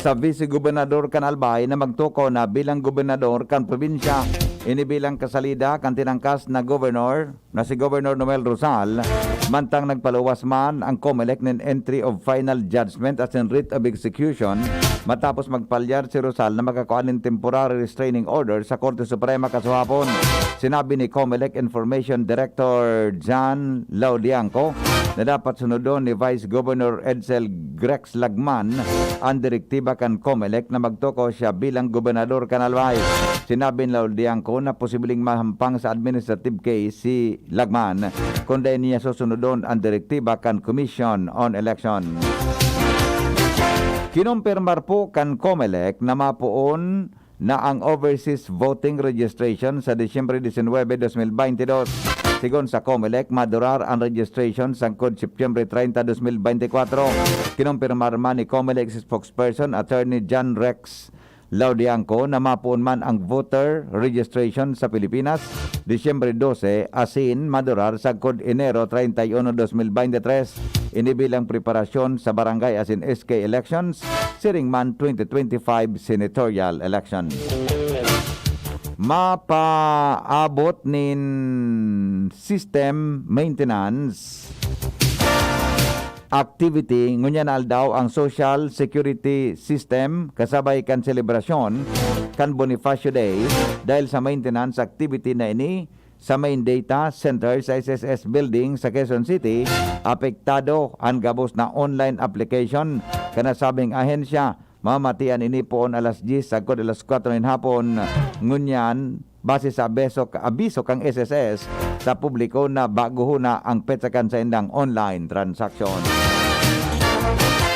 sa Vice Gobernador kan Albay na magtukaw na bilang gobernador kan probinsya. Ini bilang kasalida kan tinangkas na gobernador na si Governor Noel Rosal, mantang nagpaluwas man ang Comelec nin entry of final judgment asin writ of execution matapos magpalyar si Rosal na makakua nin temporary restraining order sa Korte Suprema kasuhapon. Sinabi ni Comelec Information Director John Laudianco na dapat sunodon ni Vice Governor Edsel Grex Lagman an direktiba kan Comelec na magtukaw siya bilang gobernador kan Albay. Sinabi ni Laudianco na posibleng mahampang sa administrative case si Lagman kun dai niya susunodon an direktiba kan Commission on Election. Kinumpirmar po kan Comelec na mapoon na ang overseas voting registration sa Disyembre disinwebe, dos mil baynte dos. Sigon sa Comelec, madurar ang registration sagkod Setyembre treinta, dos mil baynte kwatro. Kinumpirmar man ni Comelec spokesperson Attorney John Rex Laudianco na mapoon man ang voter registration sa Pilipinas, Disyembre dose, asin madurar sagkod Enero treinta y uno, dos mil baynte tres. Ini bilang preparasyon sa barangay asin S K elections, siring man twenty twenty-five senatorial election. Mapaabot nin system maintenance activity ngunyan na aldaw ang Social Security System kasabay kan selebrasyon kan Bonifacio Day dahil sa maintenance activity na ini sa main data center sa S S S building sa Quezon City, apektado an gabos na online application kan nasabing ahensya. Mamatian ini poon alas diyes sagkod alas kwatro nin hapon. Ngunyan, base sa abeso, abiso kan S S S sa publiko na baguhon na ang petsa kan saindang online transaction.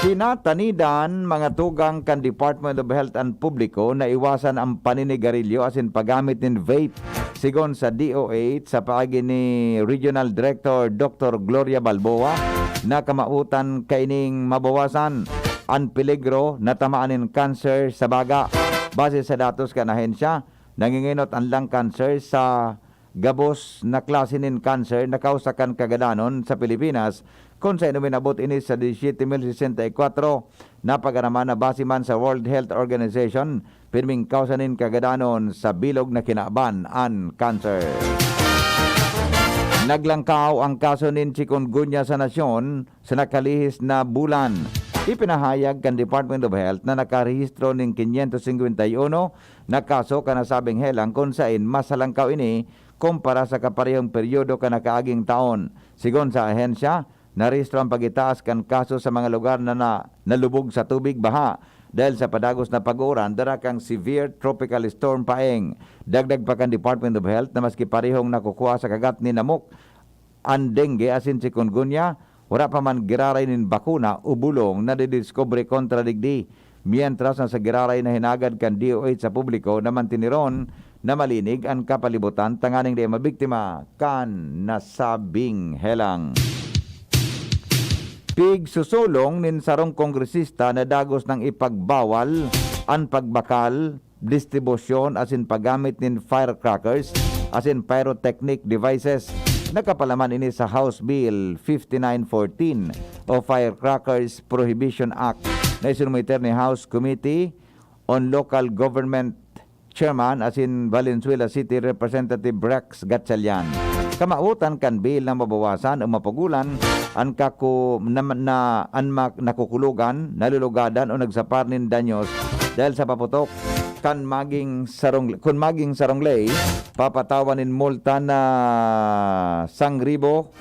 Pinatanidan mga tugang kan Department of Health and Publiko na iwasan ang paninigarilyo asin paggamit nin vape. Sigon sa D O H, sa paagi ni Regional Director Doctor Gloria Balboa, na kamautan kaining mabawasan an peligro na tamaan nin kanser sa baga. Base sa datos kan ahensya, nangingenot an lung cancer sa gabos na klase nin kanser na kausa kan kagadanon sa Pilipinas, kun saen uminabot ini sa disisiete mil sesenta y kwatro na pag-araman na base man sa World Health Organization, pirming kausa nin kagadanon sa bilog na kinaban an kanser. Naglangkaw ang kaso nin chikungunya sa nasyon sa nakalihis na bulan. Ipinahayag kan Department of Health na nakarehistro nin quinientos cincuenta y uno na kaso kan nasabing helang, kun saen mas halangkaw ini kumpara sa kaparehong peryodo kan nakaaging taon. Sigon sa ahensya, narehistro ang pag-itaas kan kaso sa mga lugar na, na nalubog sa tubig, baha dahil sa padagos na pag-uuran, dara kan severe tropical storm Paeng. Dagdag pa kan Department of Health na maski parehong nakukuha sa kagat ni namok an dengue asin chikungunya, wara pa man giraray nin bakuna o bulong na didiskubre kontra digdi. Mientras na sa giraray na hinagad kan D O H sa publiko na mantiniron na malinig an kapalibutan tanganing dai mabiktima kan nasabing helang. Pigsusulong nin sarong kongresista na dagos nang ipagbawal an pagbakal, distribusyon asin paggamit nin firecrackers asin pyrotechnic devices. Nakapalaman ini sa House Bill fifty-nine fourteen o Firecrackers Prohibition Act na isinumiter ni House Committee on Local Government Chairman asin Valenzuela City Representative Rex Gatchalian. Kamawotan kan bill na mabawasan o mapugulan an kaku-, na, na, an ma-, nakukulogan, nalulugadan o nagsapar nin danyos dahil sa paputok. Kan maging sarong, kun maging sarong ley, papatawan nin multa na sangribo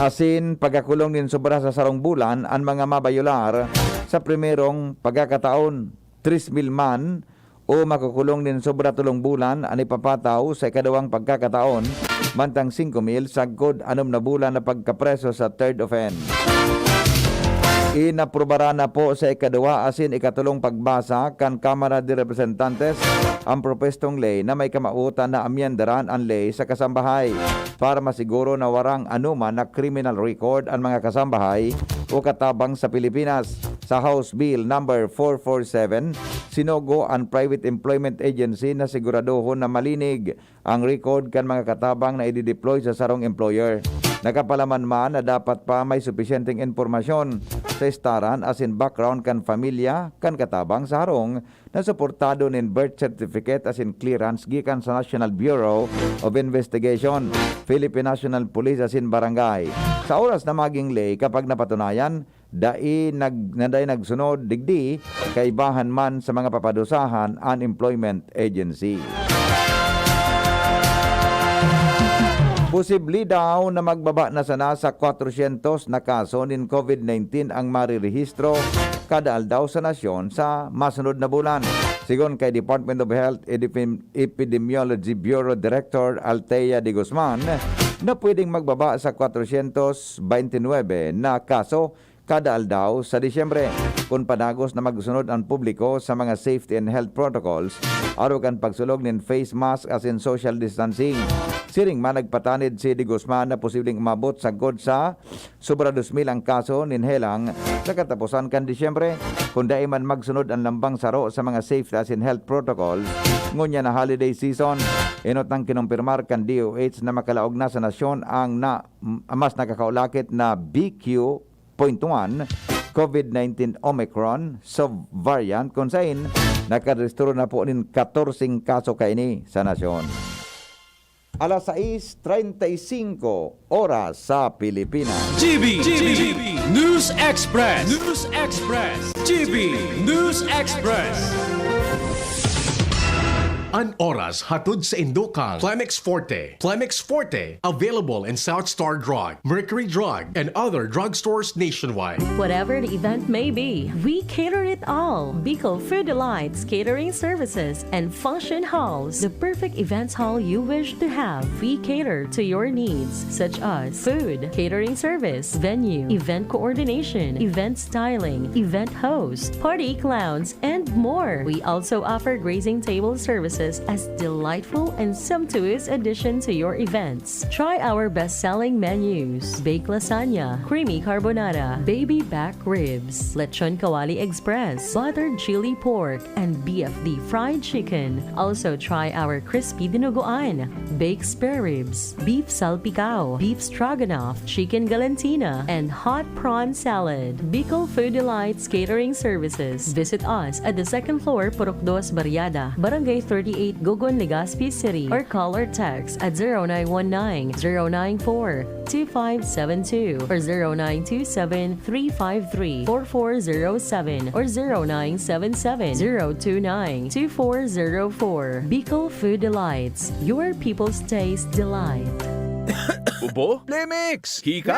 asin pagkakulong nin sobra sa sarong bulan an mga mabayolar sa primerong pagkakataon, tres mil man o makukulong nin sobra tolong bulan an ipapataw sa ikaduwang pagkakataon, mantang singko mil sagkod anom na bulan na pagkapreso sa third offense. Inaprubaran na po sa ikaduwa asin ikatolong pagbasa kan Kamara de Representantes ang propwestong ley na may kamawotan na amyendaran an ley sa kasambahay para masiguro na warang anoman na criminal record an mga kasambahay o katabang sa Pilipinas. Sa House Bill number four four seven, sinugo an private employment agency na siguradohon na malinig ang record kan mga katabang na idideploy sa sarong employer. Nakapalaman man na dapat pa may supisyenteng impormasyon sa istaran asin background kan pamilya kan katabang sa harong na suportado nin birth certificate asin clearance gikan sa National Bureau of Investigation, Philippine National Police asin barangay. Sa oras na maging ley, kapag napatunayan, dai nag-, na dai nagsunod digdi, kaibahan man sa mga papadusahan an employment agency. Posible daw na magbaba na sana sa kwatrosyentos na kaso nin COVID nineteen ang marirehistro kada aldaw sa nasyon sa masunod na bulan. Sigon kay Department of Health Epidem-, Epidemiology Bureau Director Althea de Guzman, na pwedeng magbaba sa kwatrosyentos baynte nuebe na kaso kada aldaw sa Disyembre, kun padagos na magsunod an publiko sa mga safety and health protocols, arog kan pagsulog nin face mask asin social distancing. Siring man, nagpatanid si De Guzman na posibleng umabot sagkod sa sobra dos mil ang kaso nin helang sa kataposan kan Disyembre, kun dai man magsunod an lambang saro sa mga safety asin health protocols ngunyan na holiday season. Enot nang kinumpirmar kan D O H na makalaog na sa nasyon ang na, mas nakakaulakit na B Q point one COVID nineteen Omicron subvariant, kun saen nakarehistro na po nin katorseng kaso kaini sa nasyon. alas sais treinta y cinco oras sa Pilipinas. G B, G B News Express. News Express. G B News Express. An oras hatod sa indo kan Clemix Forte. Clemix Forte, available in South Star Drug, Mercury Drug, and other drugstores nationwide. Whatever the event may be, we cater it all. Bicol Food Delights Catering Services and Function Halls, the perfect events hall you wish to have. We cater to your needs, such as food, catering service, venue, event coordination, event styling, event host, party clowns, and more. We also offer grazing table services as delightful and sumptuous addition to your events. Try our best-selling menus: baked lasagna, creamy carbonara, baby back ribs, lechon kawali express, buttered chili pork, and B F D fried chicken. Also try our crispy dinuguan, baked spare ribs, beef salpicao, beef stroganoff, chicken galantina, and hot prawn salad. Bicol Food Delights Catering Services. Visit us at the second floor, Purok Dos Barriada, Barangay thirty-eight, Gogon, Legazpi City, or call or text at zero nine one nine, zero nine four, two five seven two or zero nine two seven, three five three, four four zero seven or zero nine seven seven, zero two nine, two four zero four. Bicol Food Delights, your people's taste delight. Ubo? Plemix! Hika?